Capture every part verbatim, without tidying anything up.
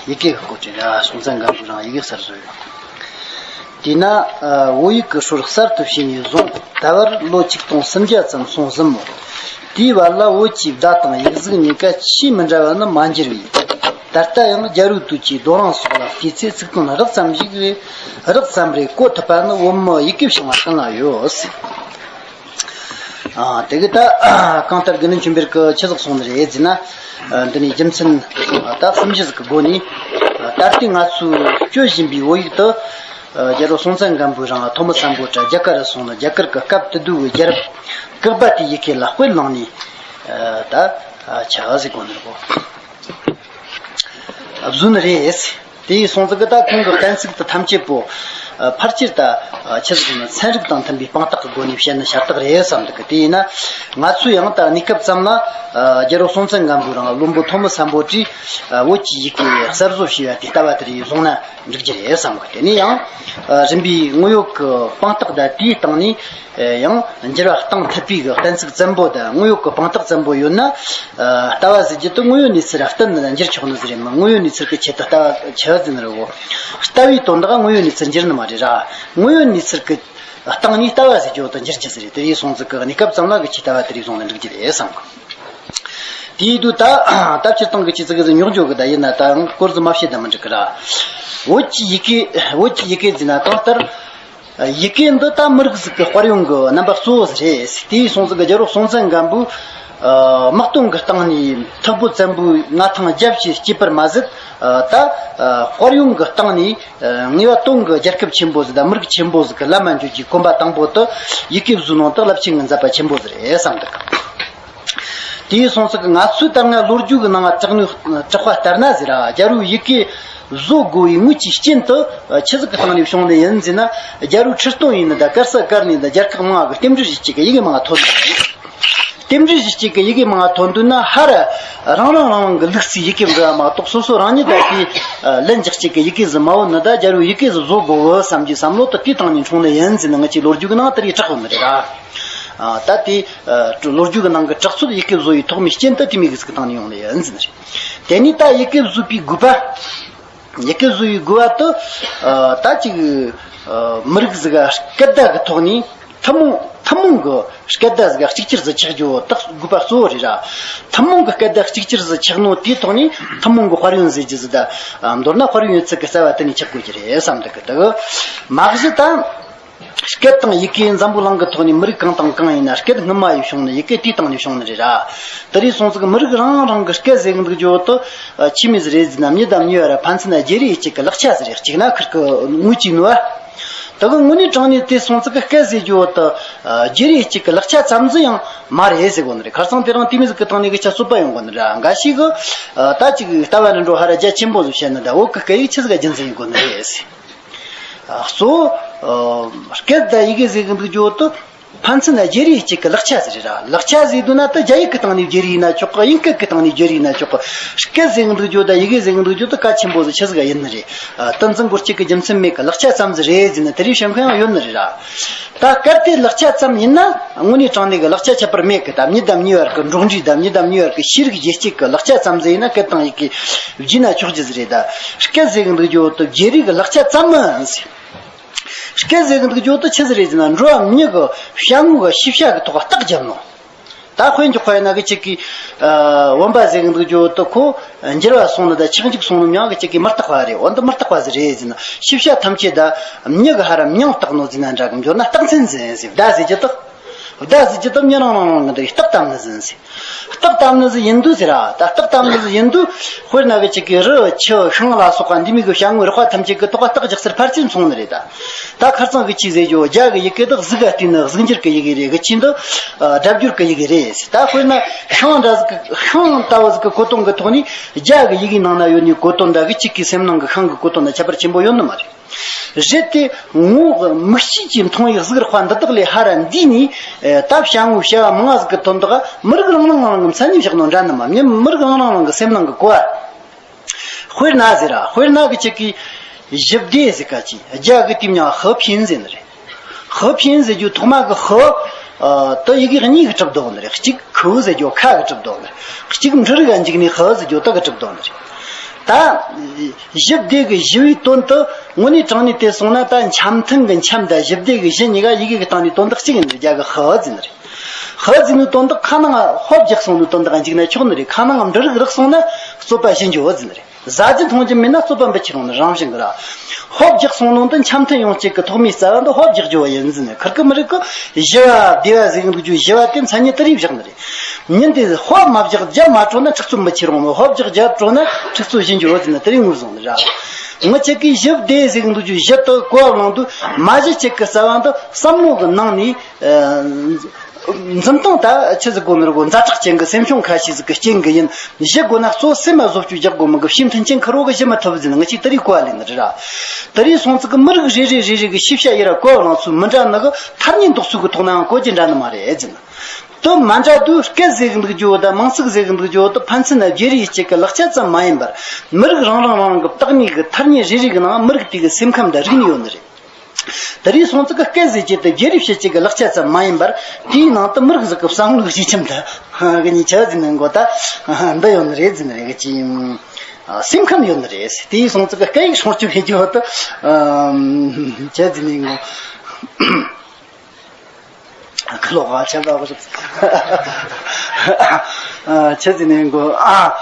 ཡི་གེ་གི་སྐོར་དྲིས་ན། སྲོང་བཙན་སྒམ་པོའི་རིང་ཡི་གེ་གསར་བཟོ་ཡོད། དེས་ན་བོད་ཡིག་གི་སྲོལ་གསར་དུ་ཕྱེ་ནས་བཟུང་ད་བར་ལོ་ཆིག་སྟོང་སུམ་བརྒྱ་ཙམ་སོང་ཟིན་མོད། དེའི་བར་ལ་བོད་ཀྱི་བརྡ་དང་ཡིག་གཟུགས་གཉིས་ཀ་ཆེས་མི་འདྲ་བ་ནི་མ་འགྱུར་བས། ད་ལྟ་ཡང་རྒྱལ་པོའི་དུས་ཀྱི་རྡོ་རིང་སོགས་ལ་བལྟས་ཚེ་ཚིག་དོན་རགས་ཙམ་ཞིག་རེ་རགས་ཙམ་རེ་གོ་ཐུབ་པ་ནི་བོད་མི་ཡི་གེ་སྦྱང་བ་ཀུན་ལ་ཡོད། ཨ། དེ་གི་ད་གང་ལྟར་དགེ་འདུན་ཆོས་འཕེལ་གྱིས་ཆི་ཟིག་གསུངས་ནི་རེད་ཟེར་ན། ཨ། འདི་ནས་རྒྱུ་མཚན་ད་གསུམ་བཞི་ཟིག་གི་སྒོ་ནས། ཨ། ད་ལྟའི་ང་ཚོས་སྤྱོད་བཞིན་པའི་བོད་ཡིག་དེ། ཨ། རྒྱལ་པོ་སྲོང་བཙན་སྒམ་པོའི་རིང་ཐོན་མི་སམ་བྷོ་ཊ་རྒྱ་གར་རུ་སོང་ནས། རྒྱ་གར་གྱི་སྐབས་དེ་དུས་ཀྱི་རྒྱལ་རབས་བཀག་པ་དེའི་ཡི་གེ་ལ་དཔེ་བླངས་ནས། ཨ། ད་ཆི་ཟེར་དགོས་ནི་རེད་གོ། བཟོས་ནི་རེད། དེ་སོང་ཙང་གི་ད་ཁོང་གི་གཏན་ཚིགས་དེ་ཐམས་ཅད་པོ། ཨ། ཕལ་ཆེར་ད། ཨ། ཆི་ཟེར་ན་ཚན་རིག་དང་མཐུན་པའི་དཔང་རྟགས་ཀྱི་སྒོ་ནས་བཤད་ན་ཤ་སྟག་རེད་བསམ་འདུག་གི། དེ་ཡིན་ན་ང་ཚོས་ཡང་ད་གནས་སྐབས་ཙམ་ལ། ཨ། རྒྱལ་པོ་སྲོང་བཙན་སྒམ་པོའི་རིང་བློན་པོ་ཐོན་མི་སམ་བྷོ་ཊས། ཨ། བོད་ཀྱི་ཡི་གེ་གསར་བཟོ་བྱས་པ་དེ་ལྟ་བ་དེ་རེད་བཟུང་ན་འགྲིག་རྒྱུ་རེད་བསམ་གི། དེ་ནས་ཡང་། ཨ། རིམ་པས་དངོས་ཡོད་ཀྱི་དཔང་རྟགས་དང་དེའི་སྟེང་ནས། ཨ། ཡང་འགྱུར་བ་གཏང་ཐུབ་པའི་གི་གཏན་ཚིགས་བཙན་པོ་དང་། དངོས་ཡོད་ཀྱི་དཔང་རྟགས་བཙན་པོ་ཡོད་ན། ཨ། ལྟ་བ་ཟེར་རྒྱུ་དེ་དངོས་ཡོད་གནས་ཚུལ་ར་བསྟུན་ནས་འགྱུར་ཆོག་ནི་ཟིག་རེད་མོད། དངོས་ཡོད་གནས་ཚུལ་གྱི་ཆེད་དུ་ལྟ་བ་ཆི་ཟེར་ནི་རེད་གོ། ལྟ་བའི་དོན་དག་དངོས་ཡོད་གནས་ཚུལ་འགྱུར་ནི་མ་རེད་ར། དངོས་ཡོད་གནས་ཚུལ་གྱི་སྟེང་ནས་ལྟ་བ་ཟེར་རྒྱུ་དེ་འགྱུར་རྒྱུ་ཟིག་རེད། དེ་ཡིན་སོང་ཙང་གི་གནས་སྐབས་ཙམ་ལ་གི་ཆེ་ལྟ་བ་དེ་རེད་བཟུང་ན་འགྲིག་རྒྱུ་རེད་བསམ་གི། དེའི་དུས་ད་ད་སྤྱིར་བཏང་གི་ཆི་ཟིག་གི་ཟིག་རྙོག་འཇོག་གི་ད་ཡིན་ན་ད་སྐོར་ཟིག་མ་བཤད་ན་མི་འགྲིག་གི་ར། བོད་ཀྱི་ཡི་གེ། བོད་ཀྱི་ཡི་གེ་ཟེར་ན་གང་ལྟར། ཡི་གེ་འདི་ད་མི་རིགས་ཟིག་གི་དཔལ་ཡོན་གྱི་རྣམ་པ་གཙོ་བོ་ཟིག་རེད། དེ་ཡིན་སོང་ཙང་གི་རྒྱལ་པོ་སྲོང་བཙན་སྒམ་པོས། ཨ། དམག་དོན་གྱི་སྟེང་ནས་ཐུ་བྷོད་བཙན་པོའི་མངའ་ཐང་རྒྱ་ཆེ་བསྐྱེད་པར་མ་ཟད། ཨ། ད། ཨ། དཔལ་ཡོན་གྱི་སྟེང་ནས། ཨ། ངེས་པ་དོན་གྱི་རྒྱལ་ཁབ་ཆེན་པོ་ཟིག་དང་མི་རིགས་ཆེན་པོ་ཟིག་གི་ལམ་མ་འཇུག་རྒྱུའི་གོམ་པ་དང་པོ་དེ་ཡི་གེ་བཟོའི་ནང་དུ་རླབས་ཆེན་གྱི་མཛད་པ་ཆེན་པོ་ཟིག་རེད་བསམ་འདུག། དེ་ཡིན་སོང་ཙང་གི་ང་ཚོའི་ད་སྔ་ལོ་རྒྱུས་ཀྱི་ནང་ང་གྲགས་ནས་གྲགས་པ་ལྟར་ན་ཟེར་ར། རྒྱལ་པོའི་ཡི་གེ་བཟོ་དགོས་པའི་དངོས་ཀྱི་རྐྱེན་དེ་ཆི་ཟིག་གི་སྟེང་ནས་བྱུང་ནི་ཡིན་ཟེར་ན། རྒྱལ་པོའི་ཁྲི་སྟོན་ཡིན་ནི་ད་གར་ས་གར་ནས་ད་རྒྱལ་ཁག་མང་གི་རྟེན་འབྲེལ་གཞི་གཅིག་གི་ཡི་གེ་མང་ཐོན་ནི། རྟེན་འབྲེལ་གཞི་གཅིག་གི་ཡི་གེ་མང་ཐོན་དུས་ན་ཧ་ར་རང་རང་རང་རང་གི་ལུགས་སུ་ཡི་གེ་འབྲི་བ་མ་གཏོགས། སོ་སོ་རང་ཉིད་ད་དེ་ལན་རྒྱག་གཅིག་གི་ཡི་གེ་ཟིག་མ་བོ་ནི་ད་རྒྱལ་པོའི་ཡི་གེ་ཟིག་བཟོ་དགོས་བོ་བསམ་རྒྱུ་བསམ་བློ་དེ་དེའི་སྟེང་ནས་འཁྲུངས་ནི་ཡིན་ཟེར་ནི་ང་ཅིག་ལོ་རྒྱུས་ཀྱི་ནང་དེ་རིགས་གྲགས་ཡོད་ནི་རེད་ར། ཨ། ད་དེ། ཨ། ལོ་རྒྱུས་ཀྱི་ནང་གི་གྲགས་ཚོད་ཡི་གེ་བཟོ་བའི་ཐོག་མའི་རྐྱེན་དེ་དེ་མོ་གི་ཟིག་གི་སྟེང་ནས་ཡོང་ནི་ཡིན་ཟེར་ནི་རེད། དེ་ནས་ད་ཡི་གེ་བཟོ་བའི་དགོས་པ། ཡི་གེ་བཟོ་བའི་དགོས་པ་དེ། ཨ། ད་ཅིག་ཨ། མི་རིགས་ཟིག་ག་སྐད་བརྡ་གི་ཐོག་ནས་ཐུན་མོང་ཐུན་མོང་གི་སྐད་བརྡ་ཟིག་ག་གཅིག་གྱུར་ཟིག་ཆགས་རྒྱུ་དེ་དགོས་པ་གཙོ་བོ་རེད་ར། ཐུན་མོང་གི་སྐད་བརྡ་གཅིག་གྱུར་ཟིག་ཆགས་ནོ་དེའི་ཐོག་ནས་ཐུན་མོང་གི་དཔལ་ཡོན་ཟེར་རྒྱུ་ཟིག་ད། ཨ། མདོར་ན་དཔལ་ཡོན་ཡོད་ཚད་གི་རྩ་བ་དེ་ནས་ཆགས་དགོས་རྒྱུ་རེད་བསམ་འདུག་གི། དེ་གི་མ་གཞི་ད། སྐད་དང་ཡི་གེ་འཛམ་བུ་གླིང་གི་ཐོག་ནས་མི་རིགས་གང་དང་གང་ཡིན་ན་སྐད་སྔོན་མ་ཡིས་བྱུང་ནི་ཡི་གེ་དེའི་སྟེང་ནས་བྱུང་ནི་རེད་ར། དེ་རེད་སོང་ཙང་མི་རིགས་རང་རང་གི་སྐད་ཟེར་གི་འདུག་རྒྱུ་དེ་ཆི་མོ་ཟིག་རེད་ཟེར་ན། མྱི་དང་མྱི་བར་ཕན་ཚུན་བརྗེ་རེས་གཅིག་གི་ལག་ཆ་ཟིག་རེད། གཅིག་ན་ཁིར་གི་དངུལ་གྱི་ནུ་བ། དེ་གི་དངོས་གནས་དྲང་གནས་དེ་སོང་ཙང་གི་སྐད་ཟེར་རྒྱུ་དེ་བརྗེ་རེས་གཅིག་གི་ལག་ཆ་ཙམ་ཟིག་ཡང་མ་རེད་ཟེར་གོ་ནི་རེད། ཁར་སང་དེ་རིང་དེ་མོ་ཟིག་གི་སྟེང་ནས་གི་ཆ་རྩོད་པ་ཡོང་གོ་ནི་རེད། འགའ་ཞིག་གི་ད་ཅིག་ལྟ་བ་ནི་འགྲོ་ཧ་ར་རྒྱ་ཆེན་པོ་ཟིག་བཤད་ནི་ད། བོད་གི་སྐད་ཡིག་ཆི་ཟིག་ག་རྒྱུན་འཛིན་ཡོད་གོ་ནི་རེད་ཟེར། གཙོ་བོ། ཨ། སྐད་དང་ཡི་གེ་ཟེར་གི་འདུག་རྒྱུ་དེ་ཕན་ཚུན་ན་བརྗེ་རེས་གཅིག་གི་ལག་ཆ་ཟིག་རེད་ར། ལག་ཆ་ཟེར་འདུག་ན་ད་རྒྱ་ཡིག་གི་སྟེང་ནས་བརྗེ་རེས་ཡིན་ན་ཆོག་གི། དབྱིན་སྐད་གི་སྟེང་ནས་བརྗེ་རེས་ཡིན་ན་ཆོག་གི། སྐད་ཟེར་གི་འདུག་རྒྱུ་དང་ཡི་གེ་ཟེར་གི་འདུག་རྒྱུ་དེ་གལ་ཆེན་པོ་ཟིག་ཆི་ཟིག་ག་ཡིན་ནི་རེད། ཨ། དེ་འཛིན་དགོས་གཅིག་གི་རྒྱུ་མཚན་མེད་གི། ལག་ཆ་ཙམ་ཟིག་རེད་ཟེར་ན་དེ་རིགས་བཤད་མཁན་ཡང་ཡོད་ནི་རེད་ར། ད་གལ་ཏེ་ལག་ཆ་ཙམ་ཡིན་ན་དངོས་གནས་དྲང་གནས་གི་ལག་ཆ་ཁྱད་པར་མེད་གི། ད་མྱི་དང་མྱི་བར་གི་འགྲོགས་འདྲིས་དང་མྱི་དང་མྱི་བར་གི་ཤེས་རིག་བརྗེ་གཅིག་གི་ལག་ཆ་ཙམ་ཟིག་ཡིན་ན་སྐད་དང་ཡི་གེ་བརྗེས་ན་ཆོག་རྒྱུ་ཟིག་རེད། ད་སྐད་ཟེར་གི་འདུག་རྒྱུ་དེ་བརྗེ་རེས་གི་ལག་ཆ་ཙམ་མིན་ཟེར། སྐད་ཟེར་གི་འདུག་རྒྱུ་དེ་ཆི་ཟིག་རེད་ཟེར་ན། འགྲོ་བ་མྱི་གི་བྱ་དངོས་གི་ཤེས་བྱ་གི་ཐོག་རྟགས་བརྒྱབ་ནོ། ད་དཔེ་འཇོག་པ་ཡིན་ན་གི་གཅིག་གིས། ཨ། བུམ་པ་ཟེར་གི་འདུག་རྒྱུ་དེ་ཁོ་འགྱུར་བ་སོང་ནི་ད་ཆག་འཇིག་སོང་ནི་མྱང་གི་གཅིག་གིས་མི་རྟག་པ་རེད། འོ་འདི་མི་རྟག་པ་ཟིག་རེད་ཟེར་ན། ཤེས་བྱ་ཐམས་ཅད་ད་མྱི་གི་ཧ་ར་མྱིང་བཏགས་ནོ་ཟེར་ན་འདྲ་གི། འབྱོར་ན་རྟགས་མཚན་ཟིག་ཡིན་ཟེར། བརྡ་ཟེར་རྒྱུ་དེ། བརྡ་ཟེར་རྒྱུ་དེ་མྱི་རང་རང་རང་གི་འདི་རྟགས་བཏབ་ནི་ཟིག་ཡིན་ཟེར། རྟགས་བཏབ་ནི་ཟིག་ཡིན་དུས་ཟེར་ར། ད་རྟགས་བཏབ་ནི་ཟིག་ཡིན་དུས་དཔེར་ན་གི་གཅིག་གིས་རི་ཆུ་ཤིང་ལ་སོགས་པ་འདི་མོ་གི་བྱ་དངོས་རིག་པ་ཐམས་ཅད་གི་ཐོག་ག་རྟགས་རྒྱག་སར་ཕལ་ཆེར་མཚུངས་ནི་རེད་ད། ད་ཁར་སང་གི་ཆི་ཟེར་རྒྱུ། རྒྱ་གི་ཡི་གེ་དེ་གཟུགས་ག་བལྟས་ནི་གཟུགས་འགྱུར་གི་ཡི་གེ་རེད། གི་ཆི་འདི་སྒྲ་སྦྱོར་གི་ཡི་གེ་རེད་ཟེར། ད་དཔེར་ན་ཤིང་འདྲ་ཟིག་གི། ཤིང་ལྟ་བུ་ཟིག་གི་གོ་དོན་གི་ཐོག་ནས་རྒྱ་གི་ཡི་གེའི་ནང་ན་ཡོད་ནི་གོ་དོན་འདྲ་གི་གཅིག་གི་སེམས་ནང་གི་ཤིང་གི་གོ་དོན་ན་ཁྱད་པར་ཆེན་པོ་ཡོད་ནི་མ་རེད། རེད་དེ། ངོ་མིག་ཤེས་ཀྱིས་མཐོང་བའི་གཟུགས་རིག་པ་འདི་དག་ལས་ཧ་ར་འདས་ནས། ད་བྱ་དངོས་བྱ་བ་མང་ང་ཟིག་གི་དོན་དག་མི་རིགས་རང་རང་རང་གི་མཚན་ཉིད་བཞག་ནོ་འདྲ་ནི་མ། མྱི་མི་རིགས་རང་རང་རང་གི་སེམས་ནང་གི་གོ་བ། དཔེར་ན་ཟེར་ར། དཔེར་ན་གི་གཅིག་གིས་ཞི་བདེ་ཟེར་ག་ཅིག་རྒྱ་གི་དེའི་མྱིང་ཧི་ཕིན་ཟེར་ནི་རེད། ཧི་ཕིན་ཟེར་རྒྱུ་ཐོག་མ་གི་ཧི། ཨ། དེ་ཡི་གེ་གཉིས་གིས་གྲུབ་འདུག་ནི་རེད། གཅིག་ཁུ་ཟེར་རྒྱུ་ཁ་གིས་གྲུབ་འདུག་ནི་རེད། གཅིག་འབྲུ་རིགས་ག་འཇུག་ནས་ཧི་ཟེར་རྒྱུ་དེ་གིས་གྲུབ་འདུག་ནི་རེད། ད་བཞི་སྡེ་གི་བཞི་པའི་དོན་དུ་དངོས་གནས་དྲང་གནས་དེ་སོང་ན། ད་འཆམ་མཐུན་གྱི་འཆམ་དང་བཞི་སྡེ་གི་བཞི་གཉིས་ཀ་ཡི་གེ་གི་སྟེང་ནས་དོན་དག་གཅིག་ཡིན་ནོ། རྒྱ་གི་ཧི་ཟེར་ནི་རེད། ཧི་ཟེར་ནི་དོན་དག་ཁ་ནང་ཧོབ་རྒྱག་སོང་ནི་དོན་དག་འཇུག་ན་ཆོག་ནི་རེད། ཁ་ནང་འབྲུ་རིགས་རག་སོང་ན་རྩོད་པ་ཞི་འགྱོ་ཟེར་ནི་རེད། ཟ་རྒྱུ་འཐུང་རྒྱུ་མེད་ན་རྩོད་པ་འབུད་ཁྱེར་ཡོང་ནི་རང་བཞིན་གི་ར། ཧོབ་རྒྱག་སོང་ནོ་འདི་འཆམ་མཐུན་ཡོང་ཅིག་གི་ཐོག་མའི་རྩ་བ་འདི་ཧོབ་རྒྱག་རྒྱུ་བ་ཡིན་ཟེར་ནི། ཁིར་གི་མི་རིགས་གི་བཞི་བ་སྡེ་བ་ཟེར་གི་འདུག་རྒྱུ་བཞི་བ་དེ་མཚན་ཉིད་དེ་རིགས་བཞག་ནི་རེད། ཉིན་དེ་ཧོབ་མ་བརྒྱབ་རྒྱབ་མ་སྤྲོ་ན་འཁྲུག་རྩོད་མི་ཁྱེར་ཡོང་ནོ། ཧོབ་བརྒྱབ་རྒྱབ་སྤྲོ་ན་འཁྲུག་རྩོད་ཞི་འགྱོ་ཟེར་ནི་དེ་རིགས་ངོས་བཟུང་ནི་ར། ངི་ཆ་གི་བཞི་སྡེ་ཟེར་གི་འདུག་རྒྱུ་བཞི་དེ་གོ་བ་བླངས་དུས་མ་གཞི་ཆ་གི་རྩ་བ་འདི་བསམ་བློ་གི་ནང་ནས། ཨ། འཛིན་སྟངས་ད་ཆི་ཟིག་གོ་ནི་རེད་གོ། ཛ་དྲག་ཅན་གི་སེམས་བྱུང་ཁ་ཤས་ཟིག་གི་རྐྱེན་གི་ཡིན། བཞི་དགོས་ན་གཙོ་སེམས་མ་བཟོ་བཅོས་རྒྱག་དགོས་མི་གི་ཕྱི་མཐུན་རྐྱེན་ཁེར་བོ་གི་བཞི་མི་ཐུབ་ཟེར་ནི། ངི་ཆ་དེ་རིགས་གོ་བ་ལེན་ནི་རེད་ར། དེ་རིགས་སོང་ཙི་གི་མི་རིགས་རེ་རེ་རེ་རེ་གི་ཤེས་བྱ་ཡི་ར་གོ་བ་བླངས་ཚུལ་མི་འདྲ་ནི་གི་ཐ་སྙད་འདོགས་ཚུལ་གི་ཐོག་ནའང་གོ་རྒྱུ་འདྲ་ནི་མ་རེད་ཟེར་ནི། དོན་མ་འདྲ་དུས་སྐད་ཟེར་གི་འདུག་རྒྱུ་བོ་དང་མིང་ཚིག་ཟེར་གི་འདུག་རྒྱུ་བོ་དེ་ཕན་ཚུན་ན་བརྗེ་རེས་གཅིག་གི་ལེགས་ཆ་ཙམ་མ་ཡིན་པར། མི་རིགས་རང་རང་རང་རང་གི་བཏགས་ནི་གི་ཐ་སྙད་རེ་རེ་གི་ནང་མི་རིགས་དེ་གི་སེམས་ཁམས་དང་རིག་གནས་ཡོད་ནི་རེད། དེ་རིང་སོང་ཙི་གི་སྐད་ཟེར་རྒྱུ་དེ་བརྗེ་རེས་བྱེད་རྒྱུ་གི་ལེགས་ཆ་ཙམ་མ་ཡིན་པར། དེའི་ནང་དུ་མི་རིགས་ཟིག་གི་བསམ་བློའི་གཞི་ཁྱིམ་དུ་གི་ཉིན་ཆ་ཟིན་ནས་མགོ་ད་འདི་ཡོད་ནི་རེད་ཟེར་ནི་རེད། གི་ཅི་སེམས་ཁམས་ཡོད་ནི་རེད། དེའི་སོང་ཙི་གི་སྐད་ཡིག་སྲུང་སྐྱོབ་བྱེད་རྒྱུ་དུ་ཆ་ཟིན་ནས་མགོ། ཁ་ལོག་ག་ཆ་ག་གོ་ཆ་ཟིན་ནས་མགོ། ཨ།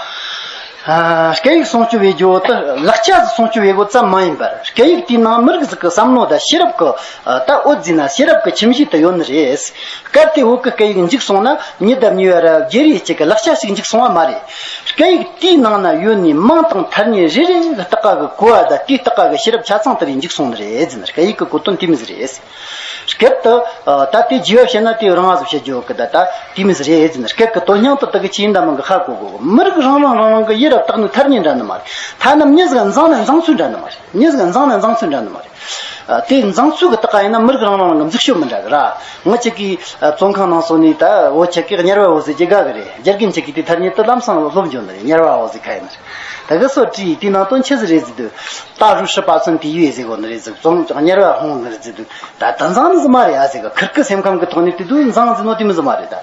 ཨ། སྐད་ཡིག་སྲུང་སྐྱོབ་བྱེད་རྒྱུ་དེ་ལེགས་ཆ་ཟིག་སྲུང་སྐྱོབ་བྱེད་དགོས་ཙམ་མ་ཡིན་པར། སྐད་ཡིག་དེའི་ནང་མི་རིགས་ཟིག་གི་བསམ་བློ་དང་ཤེས་རབ་ཀྱི། ཨ། ད་འོད་ཟེར་ན་ཤེས་རབ་ཀྱི་ཁྱིམ་གཞིས་དེ་ཡོད་ནི་རེད། སྐབས་དེ་བོད་ཀྱི་སྐད་ཡིག་འཇིག་སོང་ན་ཉི་ཟླ་གཉིས་པ་ར་བརྗེ་རེས་གཅིག་གི་ལེགས་ཆ་ཞིག་འཇིག་སོང་བ་མ་རེད། སྐད་ཡིག་དེའི་ནང་ན་ཡོད་ནི་མིང་དང་ཐ་སྙད་རེ་རེ་གི་སྟེང་གི་གོ་བ་དང་དེའི་སྟེང་གི་ཤེས་རབ་ཆ་ཚང་དེ་རིགས་འཇིག་སོང་ནི་རེད་ཟེར་ནི། སྐད་ཡིག་གི་གོ་དོན་དེ་མོ་ཟིག་རེད། སྐད་དུ། ཨ། ད་དེ་རྒྱས་པ་བཤད་ན་དེ་རང་ང་ཟིག་བཤད་རྒྱུ་གི། ད་ད་དེ་མོ་ཟིག་རེད་ཟེར་ནི། སྐད་ཀྱི་དོན་སྙིང་དེ་དག་གི་ཆེས་ཡིན་ད་མིན་གི་ཧ་གོ་དགོས་གི། མི་རིགས་རང་རང་རང་རང་གི་ཡི་ར་བཏགས་ནི་ཐ་སྙད་འདྲ་ནི་མ་རེད། ཐ་ན་མྱི་ཟིག་འཛིང་ན་འཛིང་ཚུལ་འདྲ་ནི་མ་རེད། མྱི་ཟིག་འཛིང་ན་འཛིང་ཚུལ་འདྲ་ནི་མ་རེད། ཨ། དེ་འཛིང་ཚུལ་གི་སྟེང་ཡིན་ན་མི་རིགས་རང་རང་རང་གི་འཛུགས་ཕྱོད་མི་འདྲ་གི་ར། ངི་ཆ་གི། ཨ། བཙོན་ཁང་ནང་སོང་ནས་ད་བོད་ཆ་གི་དམྱལ་བའོ་ཟེར་རྒྱུ་དགའ་གི་རེད། རྒྱ་རྒན་ཆ་གི་དེ་ཐ་སྙད་དེ་ལམ་སང་སློབ་འཇོག་ནི་རེད། དམྱལ་བའོ་ཟེར་ཁ་ཡིན་ནི་རེད། ད་གི་སོ་བྲིས་དེའི་ནང་དོན་ཆི་ཟིག་རེད་ཟེར་དུས། 大陆十八村 དེ་ཡོད་ཟེར་གོ་ནི་རེད་ཟེར། བཙོན་དམྱལ་བ་ཧོང་ནི་རེད་ཟེར་དུས། ད་ད་འཛིང་ནི་ཟིག་མ་རེད་ཨ་ཟེར་གི། ཁིར་གི་སེམས་ཁམས་གི་ཐོག་ནས་དེ་དུས་འཛིང་ཟེར་ནོ་དེ་མོ་ཟིག་མ་རེད་ད།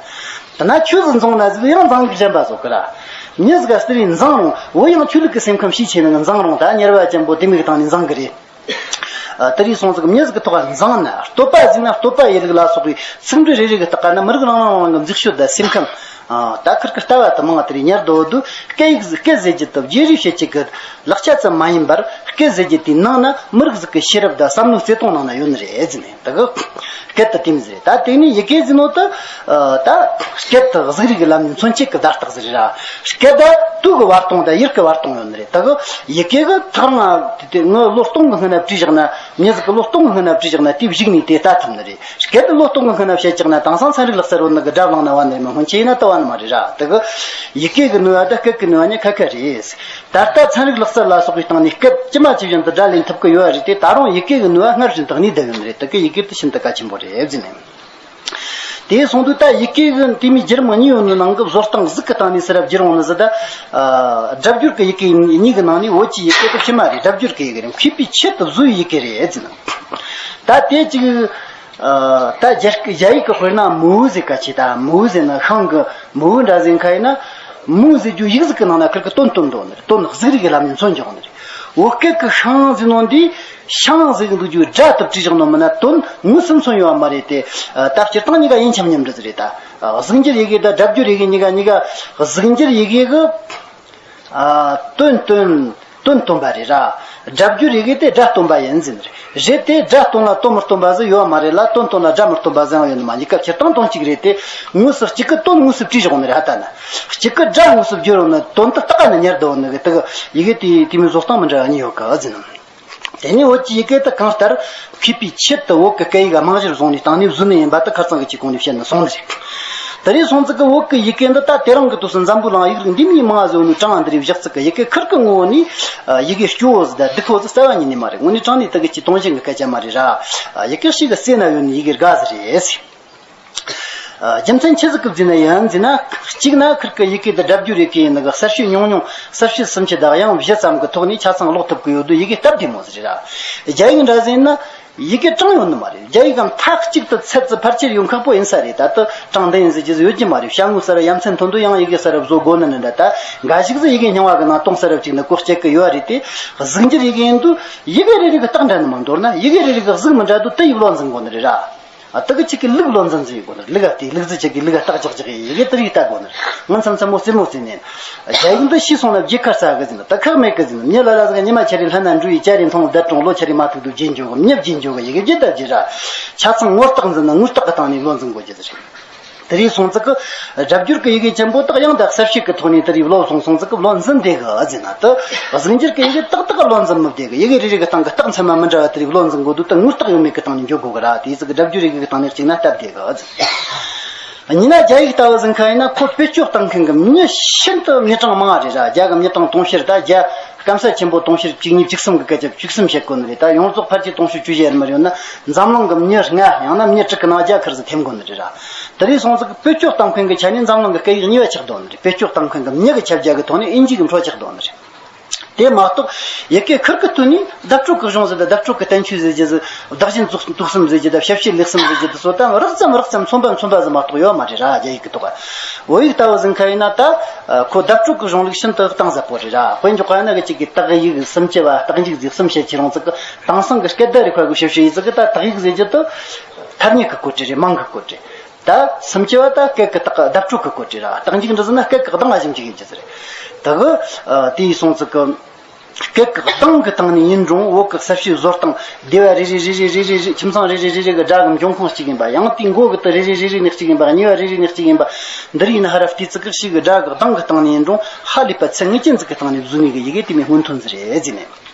ད་ན་ཁྱོད་ཟིག་འཛིང་ན་ཟེར་དུས་ཡང་འཛིང་གི་དྲན་པ་བཟོ་གི་ར། མྱི་ཟིག་ག་ཟེར་ཡིན་འཛིང་རུང་། འོ་ཡང་ཁྱོད་ལུག་གི་སེམས་ཁམས་ཤས་ཆེ་ནི་འཛིང་རུང་། ད་དམྱལ་བ་ཅན་པོ་དེ་མོ་གི་སྟེང་ནས་འཛིང་གི་རེད། ཨ། དེ་རིགས་སོང་ཙི་གི་མྱི་ཟིག་གི་ཐོག་འཛིང་ན། བསྟོད་པ་ཟེར་ན་བསྟོད་པ་ཡི་ལུགས་ལ་སོགས་པའི་ཚིག་འབྲུ་རེ་རེ་གི་སྟེང་ན་མི་རིགས་རང་རང་རང་གི་འཛུགས་ཕྱོད་དང་སེམས་ཁམས། ཨ། ད་ཁིར་གི་ལྟ་བ་དུ་མང་དེ་རིགས་ཉར་དོ་དུས། སྐད་ཡིག་ཟིག་སྐད་ཟེར་རྒྱུ་དེ་བརྗེ་རེས་བྱེད་རྒྱུ་གི་ལེགས་ཆ་ཙམ་མ་ཡིན་པར། སྐད་ཟེར་རྒྱུ་དེའི་ནང་ན་མི་རིགས་ཟིག་གི་ཤེས་རབ་དང་བསམ་བློའི་བརྩེ་དུང་ནང་ན་ཡོད་ནི་རེད་ཟེར་ནས། ད་གི་སྐད་དེ་དེ་མོ་ཟིག་རེད། ད་དེ་ནས་ཡི་གེ་ཟེར་ནོ་དེ། ཨ། ད་སྐད་དེ་གཟུགས་རིས་ཀྱི་ལམ་ནས་མཚོན་བྱེད་ཀྱི་བརྡ་རྟགས་ཟིག་རེད་ར། སྐད་ད་དུག་གི་བར་སྟོང་དང་ཡུར་གྱི་བར་སྟོང་ཡོད་ནི་རེད། ད་གི་ཡི་གེ་གི་ཐག་རིང་། དེ་དེ་ངི་ལོ་སྟོང་གི་སྔོན་ན་བྲིས་བཞག་ན། མྱི་ཟིག་གི་ལོ་སྟོང་གི་སྔོན་ན་བྲིས་བཞག་ན་དེ་བཞིག་ནས་དེ་ལྟ་ཐུབ་ནི་རེད། སྐད་དེ་ལོ་སྟོང་གི་སྔོན་ན་བཤད་བཞག་ན་དེང་སང་ཚན་རིག་ལག་རྩལ་རོལ་ནི་གི་སྒྲ་བླངས་ན་བ་ནི་རེད་མ། སྔོན་ཆད་ཡིན་ན་ལྟ་བ་ནི་མ་རེད་ར། ད་གི་ཡི་གེ་གི་ནུས་པ་དང་སྐད་ཀྱི་ནུས་པ་གཉིས་ཁ་ཁ་རེད། ད་ལྟ་ཚན་རིག་ལག་རྩལ་ལ་སོགས་པའི་སྟེང་ནས་སྐད་ཇི་མ་ཇི་བཞིན་དུ་སྒྲ་ལེན་ཐུབ་ཀྱི་ཡོད་པ་རེད་དེ། ད་རུང་ཡི་གེ་གི་ནུས་པ་སྔར་བཞིན་དུ་གནས་བསྡད་ཡོད་ནི་རེད། ད་གི་ཡི་གེ་དེ་ཤིན་ཏུ་གལ་ཆེན་པོ་རེད་ཟེར་ནས། དེ་སོང་དུས་ད་ཡི་གེ་གི་དེ་མོ་བརྒྱུད་རིམ་གཉིས་ཡོད་ནི་ནང་གི་བཟོ་སྟངས་གཟུགས་ཀྱི་སྟེང་ནས་ཟེར་ར་བརྒྱུད་རུང་ནི་ཟེར། ད་སྒྲ་བསྒྱུར་གྱི་ཡི་གེ་གཉིས་ཀྱི་ནང་ནས་བོད་ཀྱི་ཡི་གེ་དེ་ཕྱི་མ་རེད། སྒྲ་བསྒྱུར་གྱི་ཡི་གེ་རེད། མཁས་པའི་ཆེད་དུ་བཟོ་བའི་ཡི་གེ་རེད་ཟེར་ནི། ད་དེ་ཅིག་ཨ། ད་རྒྱ་རྒྱ་ཡིག་གི་དཔེར་ན་མུའུ་ཟེར་ག་ཆེ། ད་མུའུ་ཟེར་ན་ཤིང་གི་མུའུ་འདྲ་ཟེར་ཁ་ཡིན་ན། མུའུ་ཟེར་རྒྱུ་ཡིག་གཟུགས་ཀྱི་ནང་ན་ཁིར་གི་དོན་སྟོན་འདུག་ནི་རེད། དོན་གཟུགས་རིས་ཀྱི་ལམ་ནས་མཚོན་འཇོག་ནི་རེད། བོད་སྐད་ཀྱི་ཤིང་ཟེར་ནོ་འདི་ཤིང་ཟེར་གི་འདུག་རྒྱུ་སྒྲ་དེ་བྲིས་བཞག་ནོ་མིན་ན་དོན་དངོས་སུ་མཚོན་ཡོད་པ་མ་རེད་དེ། ད་སྤྱིར་བཏང་གཉིས་ཀ་ཡིན་ཁྱབ་མཉམ་འདྲ་ཟིག་རེད། ད་གཟུགས་འགྱུར་ཡི་གེ་དང་སྒྲ་བསྒྱུར་ཡི་གེ་གཉིས་ཀ་གཉིས་ཀ་གཟུགས་འགྱུར་ཡི་གེ་གི། ཨ། དོན་སྟོན། དོན་སྟོན་པ་རེད་ར། སྒྲ་བསྒྱུར་ཡི་གེ་དེ་སྒྲ་སྟོན་པ་ཡིན་ཟེར་ནི་རེད། རེད་དེ་སྒྲ་སྟོན་ལ་དོན་མི་སྟོན་པ་ཟིག་ཡོད་མ་རེད་ལ། དོན་སྟོན་ལ་སྒྲ་མི་སྟོན་པ་ཟིག་ཡང་ཡོད་ནི་མ། གཉིས་ཀ་སྤྱིར་བཏང་དོན་གཅིག་རེད་དེ། དངོས་སུ་གཅིག་གི་དོན་དངོས་སུ་བྲིས་བཞག་ནི་རེད། ཧ་ད་ན་གཅིག་གི་སྒྲ་དངོས་སུ་བསྒྱུར་ཡོང་ནི། དོན་དེ་སྟག་ནི་ཉར་བསྡད་ཡོད་ནི་གི། དེ་གི་ཡི་གེ་དེ་དེ་མོ་བཟོ་སྟངས་མི་འདྲ་བ་གཉིས་ཡོད་གི་ཟེར་ནི། དེ་ནས་བོད་ཀྱི་ཡི་གེ་དེ་གང་ལྟར་མཁས་པའི་ཆེད་དུ་བོད་ཀྱི་སྐད་ཡིག་རྨང་གཞིར་བཟུང་ནས་བཏང་ནས་བཟོས་ནི་ཡིན་པ་དེ་ཁ་སང་གི་ཅིག་གོང་ནས་བཤད་ནས་སོང་ནི་རེད། དེ་རིང་སོང་ཙི་གི་བོད་ཀྱི་ཡི་གེ་འདི་ད་དེ་རིང་གི་དུས་སུ་འཛམ་བུ་གླིང་ཡིག་རིགས་འདི་མིའི་མང་ཟེར་བ་ནི་གྲངས་འདི་རིགས་བཞག་ཙི་གི། ཡི་གེ་ཁིར་གི་ངོ་བོ་ནི་ཡི་གེ་སྐྱོ་བོ་ཟིག་དང་སྡུག་པོ་ཟིག་རྩ་བ་ཉིད་ནས་མ་རེད། དངོས་གནས་དྲང་གནས་དེ་གི་ཅིག་དོན་གཞན་གི་སྐད་ཆ་མ་རེད་ར། ཡི་གེ་ཞིག་གི་རྩེ་ན་ཡོད་ནི་ཡི་གེ་དགའ་ཟིག་རེད། རྒྱུ་མཚན་ཆི་ཟིག་གི་བརྩིས་ན་ཡིན་ཟེར་ན། གཅིག་ན་ཁིར་གི་ཡི་གེ་དེ་སྒྲ་བསྒྱུར་ཡི་གེ་ཡིན་ནི་གི་གསལ་བྱེད་ཉུང་ཉུང་གསལ་བྱེད་སུམ་ཅུ་དང་དབྱངས་བཞི་ཙམ་གི་ཐོག་ནས་ཆ་ཚང་ཀློག་ཐུབ་གི་ཡོད་དུས་ཡི་གེ་སྟབས་བདེ་མོ་ཟིག་རེད་ར། རྒྱ་ཡིག་འདྲ་ཟེར་ན། ཡི་གེ་གྲངས་ཡོད་ནི་མ་རེད། རྒྱ་ཡིག་གམ་མཐའ་གཅིག་ཏུ་ཚད་ཙི་ཕལ་ཆེར་ཡོད་མཁན་པོ་ཡིན་ས་རེད། ད་ལྟ་གྲངས་འདི་ཡིན་ཟེར་རྒྱུ་ཟིག་ཡོད་ཀྱི་མ་རེད། ཤ་དངོས་ས་ར་ཡ་མཚན་ཐོན་དུས་ཡང་ཡི་གེ་ས་ར་བཟོ་དགོས་ནི་ནི་འདྲ། ད་འགའ་ཞིག་ཟིག་ཡི་གེ་རྙིང་བ་གི་ནང་སྟོང་ས་ར་གཅིག་ནི་གོ་སྐྱེ་གི་ཡོད་རེད་དེ། གཟུགས་འགྱུར་ཡི་གེ་ཡིན་དུས་ཡི་གེ་རེ་རེ་གི་རྟགས་འདྲ་ནི་མ། མདོར་ན་ཡི་གེ་རེ་རེ་གི་གཟུགས་མི་འདྲ་དུས་དེ་ཡི་བློ་འཛིན་དགོས་ནི་རེད་ར། ཨ། དེ་གི་གཅིག་གི་ལུགས་བློ་འཛིན་ཟིག་ཡོད་དགོས་ནི། ལུགས་ཨ། དེའི་ལུགས་ཟིག་གཅིག་གི་ལུགས་ཨ། རྟགས་ཅག་ཅག་ཡི་གེ་དེ་རིགས་ལྟ་དགོས་ནི། ང་མཚམས་མཚམས་མོ་རྩེད་མོ་རྩེ་ནས། རྒྱ་ཡིག་འདི་ཤེས་སོང་ན་རྒྱལ་ཁ་ས་གི་ཟིན། ད་ཁག་མེད་གི་ཟིན། མྱི་ལ་ལ་ཟིག་ཉི་མ་ཆ་རེ་ལྷན་ན་འགྲོ་ཡི་ཅ་རེ་མཐོང་བརྡ་དྲང་ལོ་ཆ་རེ་མ་ཐུག་དུ་རྗེས་འཇོག་གི། མྱི་རྗེས་འཇོག་གི་ཡི་གེ་རྒྱུ་ལྟ་རྒྱུ་ར། ཆ་ཚང་ངོ་རྟགས་འཛིན་ན་ངོ་རྟགས་གི་སྟེང་ནས་བློ་འཛིན་དགོས་རྒྱུ་ཟིག་རེད། དེ་རིགས་སོང་ཙི་གི་སྒྲ་སྦྱོར་གི་ཡི་གེ་ཆེན་པོ་དག་ཡང་དག་གསལ་བྱེད་ཀྱི་ཐོག་ནས་དེ་རིགས་བློ་སོང་སོང་ཙི་གི་བློ་འཛིན་བདེ་གི་ཟེར་ན། དེ་གཟུགས་འགྱུར་གྱི་ཡི་གེ་ཏག་ཏག་བློ་འཛིན་མི་བདེ་གི། ཡི་གེ་རེ་རེ་གི་སྟེང་གི་རྟགས་མཚན་མ་མི་འདྲ་བ་དེ་རིགས་བློ་འཛིན་དགོས་དུས་དེ་ངོ་རྟགས་ཡོད་མེད་ཀྱི་སྟེང་ནས་འཇོག་དགོས་གི་ར། དེ་ཙི་གི་སྒྲ་སྦྱོར་ཡི་གེ་གི་སྟེང་ནས་གཅིག་ན་སྟབས་བདེ་གི་ཟེར། ཡིན་ན་རྒྱ་ཡིག་ལྟ་བུ་ཟིན་མཁན་ཡིན་ན་ཁོ་བེད་སྤྱོད་གཏང་མཁན་གི་མྱི་ཤིན་ཏུ་མྱི་གྲངས་མང་བ་རེད་ར། རྒྱ་གི་མྱི་གྲངས་དུང་ཕྱུར། ད་རྒྱ་སྐམ་ས་ཆེན་པོ་དུང་ཕྱུར་བཅུ་གཉིས་བཅུ་གསུམ་གི་སྐད་ཆ་བཅུ་གསུམ་བཤད་དགོས་ནི་རེད། ད་ཡོངས་རྫོགས་ཕལ་ཆེར་དུང་ཕྱུར་བཅུ་བཞི་ཡར་མར་ཡོད་ན་འཛམ་གླིང་གི་མྱི་ལྔ་ཡང་ན་མྱི་དྲུག་གི་ནང་རྒྱ་ཁེར་ཟིག་འཐེན་དགོས་ནི་རེད་ར། དེ་རིགས་སོང་ཙི་གི་བེད་སྤྱོད་གཏང་མཁན་གི་ཆ་ནས་འཛམ་གླིང་གི་སྐད་ཡིག་གཉིས་པ་ཆགས་བསྡད་ནི་རེད། བེད་སྤྱོད་གཏང་མཁན་གི་མྱི་གི་ཁྱབ་རྒྱ་གི་ཐོག་ནས་དབྱིན་ཇི་གི་འཕྲོ་ཆགས་བསྡད་ནི་རེད། དེ་མ་གཏོགས་ཡི་གེ་ཁུར་གི་སྟེང་ནས་བརྡ་སྤྲོད་ཀྱི་གཞུང་ཟེར་ད། བརྡ་སྤྲོད་ཀྱི་བསྟན་བཅོས་ཟེར་རྒྱུ་ཟིག་བདག་གཞན་དུག་གསུམ་ཟེར་རྒྱུ་ད། ཞབས་ཕྱི་ལེགས་གསུམ་ཟེར་རྒྱུ་ད་སོགས་ད་རགས་ཙམ་རགས་ཙམ་ཚོམ་པ་ཚོམ་པ་ཟིག་མ་གཏོགས་ཡོད་མ་རེད་ར། རྒྱ་ཡིག་གི་ཐོག་བོད་ཡིག་ལྟ་བུ་ཟིན་མཁན་ཡིན་ན་ད་ཁོ་བརྡ་སྤྲོད་ཀྱི་གཞུང་ལུགས་ཤིན་ཏུ་གཏིང་ཟབ་པོ་རེད་ར། དཔེ་འཇོག་པ་ཡིན་ན་གི་གཅིག་གི་དག་ཡིག་སུམ་ཅུ་བ། རྟགས་འཇུག་ཟིག་གསུམ་བཤད་ཀྱི་རུང་ཙི་གི་དེང་སང་གི་སྐད་བརྡ་རིག་པ་གི་ཞིབ་བཤེར་ཡིན་ཙི་གི་ད་དག་ཡིག་ཟེར་རྒྱུ་ད་ཐ་སྙད་ཀྱི་བཀོད་སྒྲིག་རེད། མིང་གི་བཀོད་སྒྲིག་ད་སུམ་ཅུ་བ་ད་སྐད་ཀྱི་རྟགས་བརྡ་སྤྲོད་ཀྱི་བཀོད་སྒྲིག་ར། རྟགས་འཇུག་འདི་ཟེར་ན་སྐད་ཀྱི་གདངས་ང་ཞིབ་འཇུག་ཡིན་རྒྱུ་ཟེར། དེ་གི་ཨ་དེ་ཡི་སོང་ཙི་གི་སྐད་ཀྱི་གདངས་ཀྱི་སྟེང་ནས་ཡིན་རུང་བོད་ཀྱི་གསལ་བྱེད་བཟོ་སྟངས་སྡེ་བ་རེ་རེ་རེ་རེ་རེ་རེ་རེ། ཁྱིམ་ཚང་རེ་རེ་རེ་རེ་གི་སྒྲ་གི་འབྱུང་ཁུངས་གཅིག་ཡིན་པ། ཡང་དེའི་མགོ་གི་དེ་རེ་རེ་རེ་རེ་ནས་གཅིག་ཡིན་པ། གཉིས་པ་རེ་རེ་ནས་གཅིག་ཡིན་པ། འདི་རིགས་ཡིན་ན་ཧ་ར་བལྟས་ཙི་གི་ཞིག་གི་སྒྲ་གི་གདངས་ཀྱི་སྟེང་ནས་ཡིན་རུང་ཧ་ལས་པ་ཚད་ངེས་ཅན་ཟིག་གི་སྟེང་ནས་བཟོས་ནས་གི་ཡི་གེ་དེ་མོ་སྔོན་ཐོན་ཟིག་རེད་ཟེར་ནས།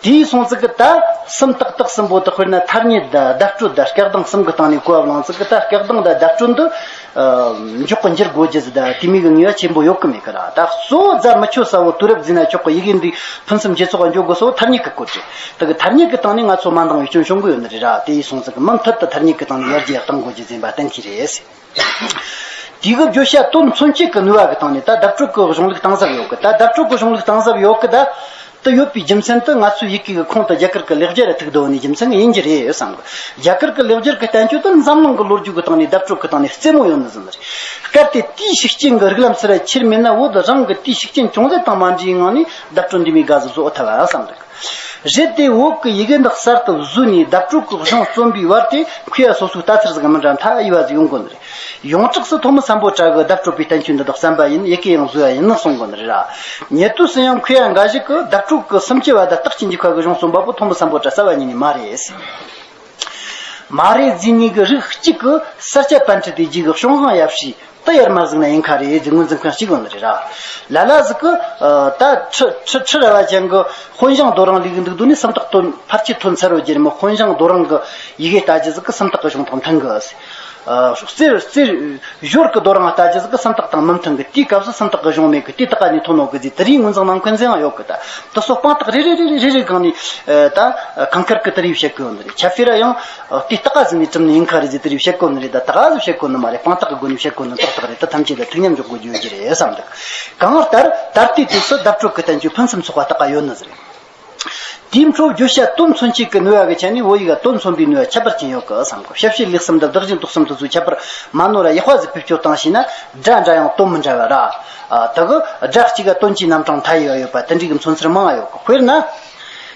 དེའི་སོང་ཙི་གི་ད་སུམ་ཏག་ཏག་གསུམ་པོ་དེ་དཔེར་ན་ཐ་སྙད་དང་བརྡ་སྤྲོད་དང་སྐད་གདངས་གསུམ་གི་སྟེང་ནས་གོ་བ་བླངས་ཙི་གི་ད་སྐད་གདངས་དང་བརྡ་སྤྲོད་འདི་ཨ་མགྱོགས་གི་འགྱུར་དགོས་རྒྱུ་ཟིག་ད་དེ་མོ་གི་ངེས་པ་ཆེན་པོ་ཡོད་གི་མེད་གི་ར། ད་གཙོ་བོ་རྫ་མི་ཆོད་ས་བོ་དུས་རབས་ཟིན་ན་ཆོག་གི་ཡི་གེ་འདི་ཕུན་སུམ་ཇེ་ཚོགས་འགྱོ་དགོས་ས་བོ་ཐ་སྙད་གི་བཀོད་སྒྲིག་དེ་གི་ཐ་སྙད་གི་སྟེང་ནས་ང་ཚོ་མ་འདང་བའི་སྐྱོན་བྱུང་གི་ཡོད་ནི་རེད་ར། དེ་ཡིས་སོང་ཙི་གི་མུ་མཐུད་དུ་ཐ་སྙད་གི་སྟེང་ནས་ཡར་རྒྱས་གཏང་དགོས་རྒྱུ་ཟིན་པ་གཏན་འཁེལ་རེད། དེ་གི་བརྗོད་བྱ་དོན་མཚོན་བྱེད་ཀྱི་ནུས་པ་གི་སྟེང་ནས་ད་བརྡ་སྤྲོད་ཀྱི་གཞུང་ལུགས་གཏིང་ཟབ་ཡོད་གི། ད་བརྡ་སྤྲོད་ཀྱི་གཞུང་ལུགས་གཏིང་ཟབ་ཡོད་གི་ད། དེ་ཡོད་པའི་རྒྱུ་མཚན་དེ་ང་ཚོའི་ཡི་གེ་གི་ཁོངས་དུ་རྒྱ་གར་གྱི་ལེགས་སྦྱར་ཐུག་བསྡད་ནི་རྒྱུ་མཚན་ཡིན་གྱི་རེད་བསམ་གི། རྒྱ་གར་གྱི་ལེགས་སྦྱར་གྱི་བསྟན་བཅོས་དེ་འཛམ་གླིང་གི་ལོ་རྒྱུས་ཀྱི་སྟེང་ནས་བརྡ་སྤྲོད་ཀྱི་སྟེང་ནས་རྩེ་མོ་ཡོད་ནི་ཟིག་རེད། གལ་ཏེ་དེའི་ཤུགས་རྐྱེན་གྱི་རིགས་ལམ་ཟེར་བ་ཁྱེར་མེད་ན་བོད་རང་གི་དེའི་ཤུགས་རྐྱེན་ཅུང་ཟད་དང་མ་འདྲིས་ངང་ནས་བརྡ་སྤྲོད་འདི་མོ་དགའ་ཟིག་བཟོ་ཐུབ་བ་བསམ་གི། རེད་དེ་བོད་ཀྱི་ཡི་གེ་འདི་གསར་དུ་བཟོས་ནས་བརྡ་སྤྲོད་ཀྱི་གཞུང་རྩོམ་པའི་བར་དེ་མཁས་པ་སོ་སོའི་ལྟ་ཚུལ་ཟིག་མི་འདྲ་མཐའ་ཡས་པ་ཟིག་ཡོང་དགོས་ནི་རེད། ཡོངས་གྲགས་སུ་ཐོན་མི་སམ་བྷོ་ཊ་གིས་བརྡ་སྤྲོད་པའི་བསྟན་བཅོས་འདི་དག་བརྩམས་པ་ཡིན། ཡི་གེ་ཡང་བཟོས་པ་ཡིན་ནི་གསུང་གོ་ནི་རེད་ར། ཉེ་དུས་སུ་ཡང་མཁས་པ་འགའ་ཞིག་གིས་བརྡ་སྤྲོད་ཀྱི་སུམ་ཅུ་པ་དང་རྟགས་ཀྱི་འཇུག་པ་གི་གཞུང་རྩོམ་པ་པོ་ཐོན་མི་སམ་བྷོ་ཊ་རྩ་བ་ཉིད་ནས་མ་རེད། མ་རེད་ཟེར་ནས་གི་རིགས་གཅིག་གིས་ས་སྐྱ་པཎྜི་ཏའི་རྗེས་ཀྱི་གཞུང་དབང་ཡབ་སྲས་དེ་ཡར་མར་གཟིགས་ན་ཡིན་ཁ་རེད་ཟེར་ངོས་འཛིན་མཁན་གཅིག་ཡོད་ནི་རེད་ར། ལ་ལ་ཟིག་གིས་ཨ་ད་ཁྲི་ཁྲི་ཁྲི་རལ་པ་ཅན་གྱི་དཔོན་ཞང་རྡོ་རིང་ལས་གི་འདུག་དུས་ནས་སུམ་རྟགས་ཐོན་ཕལ་ཆེར་ཐོན་ཚར་བ་རྒྱུ་རེད་མོ། དཔོན་ཞང་རྡོ་རིང་གི་ཡི་གེ་ལྟ་རྒྱུ་ཟིག་གིས་སུམ་རྟགས་ཀྱི་གཞུང་དག་མཐུན་གི། ཨ་རྩེར་རྩེར་ཞོར་གི་རྡོ་རིང་ལྟ་རྒྱུ་ཟིག་གིས་སུམ་རྟགས་དང་མི་མཐུན་གི། དེའི་སྐབས་སུ་སུམ་རྟགས་ཀྱི་གཞུང་མེད་གི། དེ་ད་ག་ནས་ཐོན་ནོ་གི་ཟེར་དེ་རིགས་ངོས་འཛིན་གནང་མཁན་ཟིག་ཡང་ཡོད་གི། ད་དེ་ཚོ་དཔང་རྟགས་རེ་རེ་རེ་རེ་རེ་རེ་སྒང་ནས་ཨ་ད་ཁ་མཁར་གི་དེ་རིགས་བཤད་གི་ཡོད་ནི་རེད། ཁྱབ་བྱེད་ར་ཡང་དེ་ལྟ་ག་ཟིག་ནས་གྲུབ་ནི་ཡིན་ཁ་རེད་ཟེར་དེ་རིགས་བཤད་གི་ཡོད་ནི་རེད། ད་ད་ག་ཟིག་བཤད་གི་ཡོད་ནི་མ་རེད། དཔང་རྟགས་ཀྱི་སྒོ་ནས་བཤད་གི་ཡོད་ནི་ཏག་ཏག་རེད། ད་ཐམས་ཅད་ལ་ཐུགས་མཉམ་འཇོག་དགོས་རྒྱུ་ཡོད་རྒྱུ་རེད་བསམ་འདུག་གང་ལྟར་ད་ལྟའི་དུས་སུ་བརྡ་སྤྲོད་ཀྱི་བསྟན་བཅོས་ཕུན་སུམ་ཚོགས་པ་ལྟ་ག་ཡོད་ནི་ཟིག་རེད། དེའི་འཕྲོ་བརྗོད་བྱ་དོན་མཚོན་བྱེད་ཀྱི་ནུས་པ་གི་ཆ་ནས་བོད་ཡིག་ག་དོན་མཚོན་པའི་ནུས་པ་ཁྱད་པར་ཅན་ཡོད་གི་བསམ་གི། ཞབས་ཕྱི་ལེགས་གསུམ་དང་བདག་གཞན་དུག་གསུམ་དེ་ཚོ་ཁྱད་པར་མ་ནོར་ར་ཡག་པ་ཟིག་བེད་སྤྱོད་བཏང་ཤེས་ན་སྒྲ་འདྲ་ཡང་དོན་མི་འདྲ་བ་ར། ཨ་དེ་གི་སྒྲ་གཅིག་ག་དོན་གྱི་རྣམ་གྲངས་མཐའ་ཡས་པ་ཡོད་པ་དེ་འདྲའི་གི་མཚོན་ཚུལ་མང་བ་ཡོད་གི། དཔེར་ན།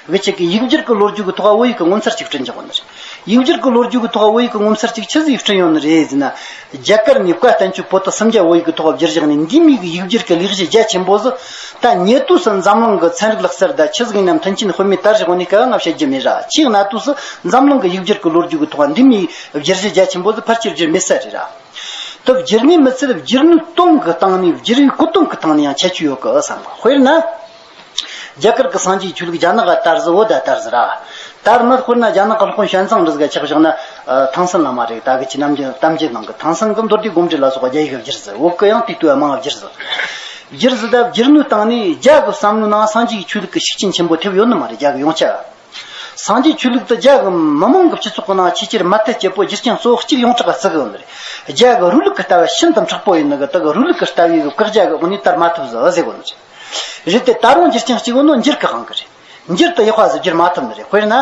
གི་ཆེད་ཀྱི་ཡིག་སྒྱུར་གྱི་ལོ་རྒྱུས་ཀྱི་ཐོག་བོད་ཡིག་གི་ངོ་མཚར་ཅིག་བསྐྲུན་བཞག་ཡོད་ནི་རེད། ཡིག་སྒྱུར་གྱི་ལོ་རྒྱུས་ཀྱི་ཐོག་བོད་ཡིག་གི་ངོ་མཚར་ཅིག་ཆི་ཟིག་བསྐྲུན་ཡོད་ནི་རེད་ཟེར་ན། རྒྱ་གར་ནས་བཀའ་བསྟན་བཅོས་པོ་ཏི་སུམ་བརྒྱ་བོད་ཡིག་གི་ཐོག་བསྒྱུར་བཞག་ནས་འདི་མོ་གི་ཡིག་སྒྱུར་གྱི་ལས་གཞི་རྒྱ་ཆེན་པོ་ཟིག་ད་ཉེ་དུས་སུ་འཛམ་གླིང་གི་ཚན་རིག་ལག་རྩལ་ད་ཆི་ཟིག་ཡིན་ནམ་མཐུན་རྐྱེན་དཔེ་མེད་དར་བཞག་ནས་སྐབས་ང་བཤད་རྒྱུ་མེད་ར། ཆེས་གནའ་དུས་སུ་འཛམ་གླིང་གི་ཡིག་སྒྱུར་གྱི་ལོ་རྒྱུས་ཀྱི་ཐོག་འདི་མོ་བསྒྱུར་བཞག་རྒྱ་ཆེན་པོ་ཟིག་ཕལ་ཆེར་བསྒྱུར་མེད་ས་རེད་ར། དེ་བསྒྱུར་ནི་མི་ཚད་བསྒྱུར་ནི་དོན་གྱི་སྟེང་ནས་བསྒྱུར་བའི་གོ་དོན་གྱི་སྟེང་ནས་ཡང་ཁྱད་ཆོས་ཡོད་གི་བསམ་གི། དཔེར་ན། རྒྱ་གར་གྱི་སངས་རྒྱས་ཆོས་ལུགས་རྒྱ་ནག་ག་དར་ཟིག་བོད་ད་དར་ཟིག་ར། དར་ནི་དཔེར་ན་རྒྱ་ནག་གི་སློབ་དཔོན་ཞན་ཙང་རི་ཟིག་ག་ཆ་བཞག་ན། ཐང་སན་བླ་མ་རེད། ད་གི་ཆི་ནམ་རྒྱུན་གཏམ་རྒྱུད་ནང་གི་ཐང་སན་གི་མདོ་སྡེ་དགོངས་འགྲེལ་ལ་སོགས་པ་རྒྱ་ཡིག་ག་བསྒྱུར་ཟིག་བོད་གི་ཡང་དེ་ལྟ་བུ་མང་བ་བསྒྱུར་ཟིག་བསྒྱུར་ཟིག་ད་བསྒྱུར་ནི་སྟེང་ནས་རྒྱ་གི་བསམ་བློའི་ནང་སངས་རྒྱས་ཆོས་ལུགས་ཀྱི་ཤུགས་རྐྱེན་ཆེན་པོ་ཐེབས་ཡོད་ནི་མ་རེད། རྒྱ་གི་ཡོངས་ཁྱབ། སངས་རྒྱས་ཆོས་ལུགས་དེ་རྒྱ་གི་མི་མང་གི་སྤྱི་ཚོགས་ཀྱི་ནང་ཆེས་ཆེར་མ་མཐུན་སྐྱེ་བོ་རྒྱུ་རྐྱེན་གཙོ་བོ་གཅིག་ཡོངས་གྲགས་ག་བརྩི་གི་ཡོད་ནི་རེད། རྒྱ་གི་རུ་ལུགས་ཀྱི་ལྟ་བ་ཤིན་ཏུ་མཁྲེགས་པོ་ཡིན་ནི་གི། དེ་གི་རུ་ལུགས་ཀྱི་ལྟ་བའི་གི་བཀག་རྒྱ་གི་འོག་ནས་དར་མ་ཐུབ་ཟིག་ཟེར་གོ་ནི་རེད། རེད་དེ་ད་རུང་རྒྱུ་རྐྱེན་གཅིག་བོ་ནི་འགྱུར་གི་དབང་གི་རེད། འགྱུར་དེ་ཡག་པ་ཟིག་བསྒྱུར་མ་ཐུབ་ནི་རེད། དཔེར་ན།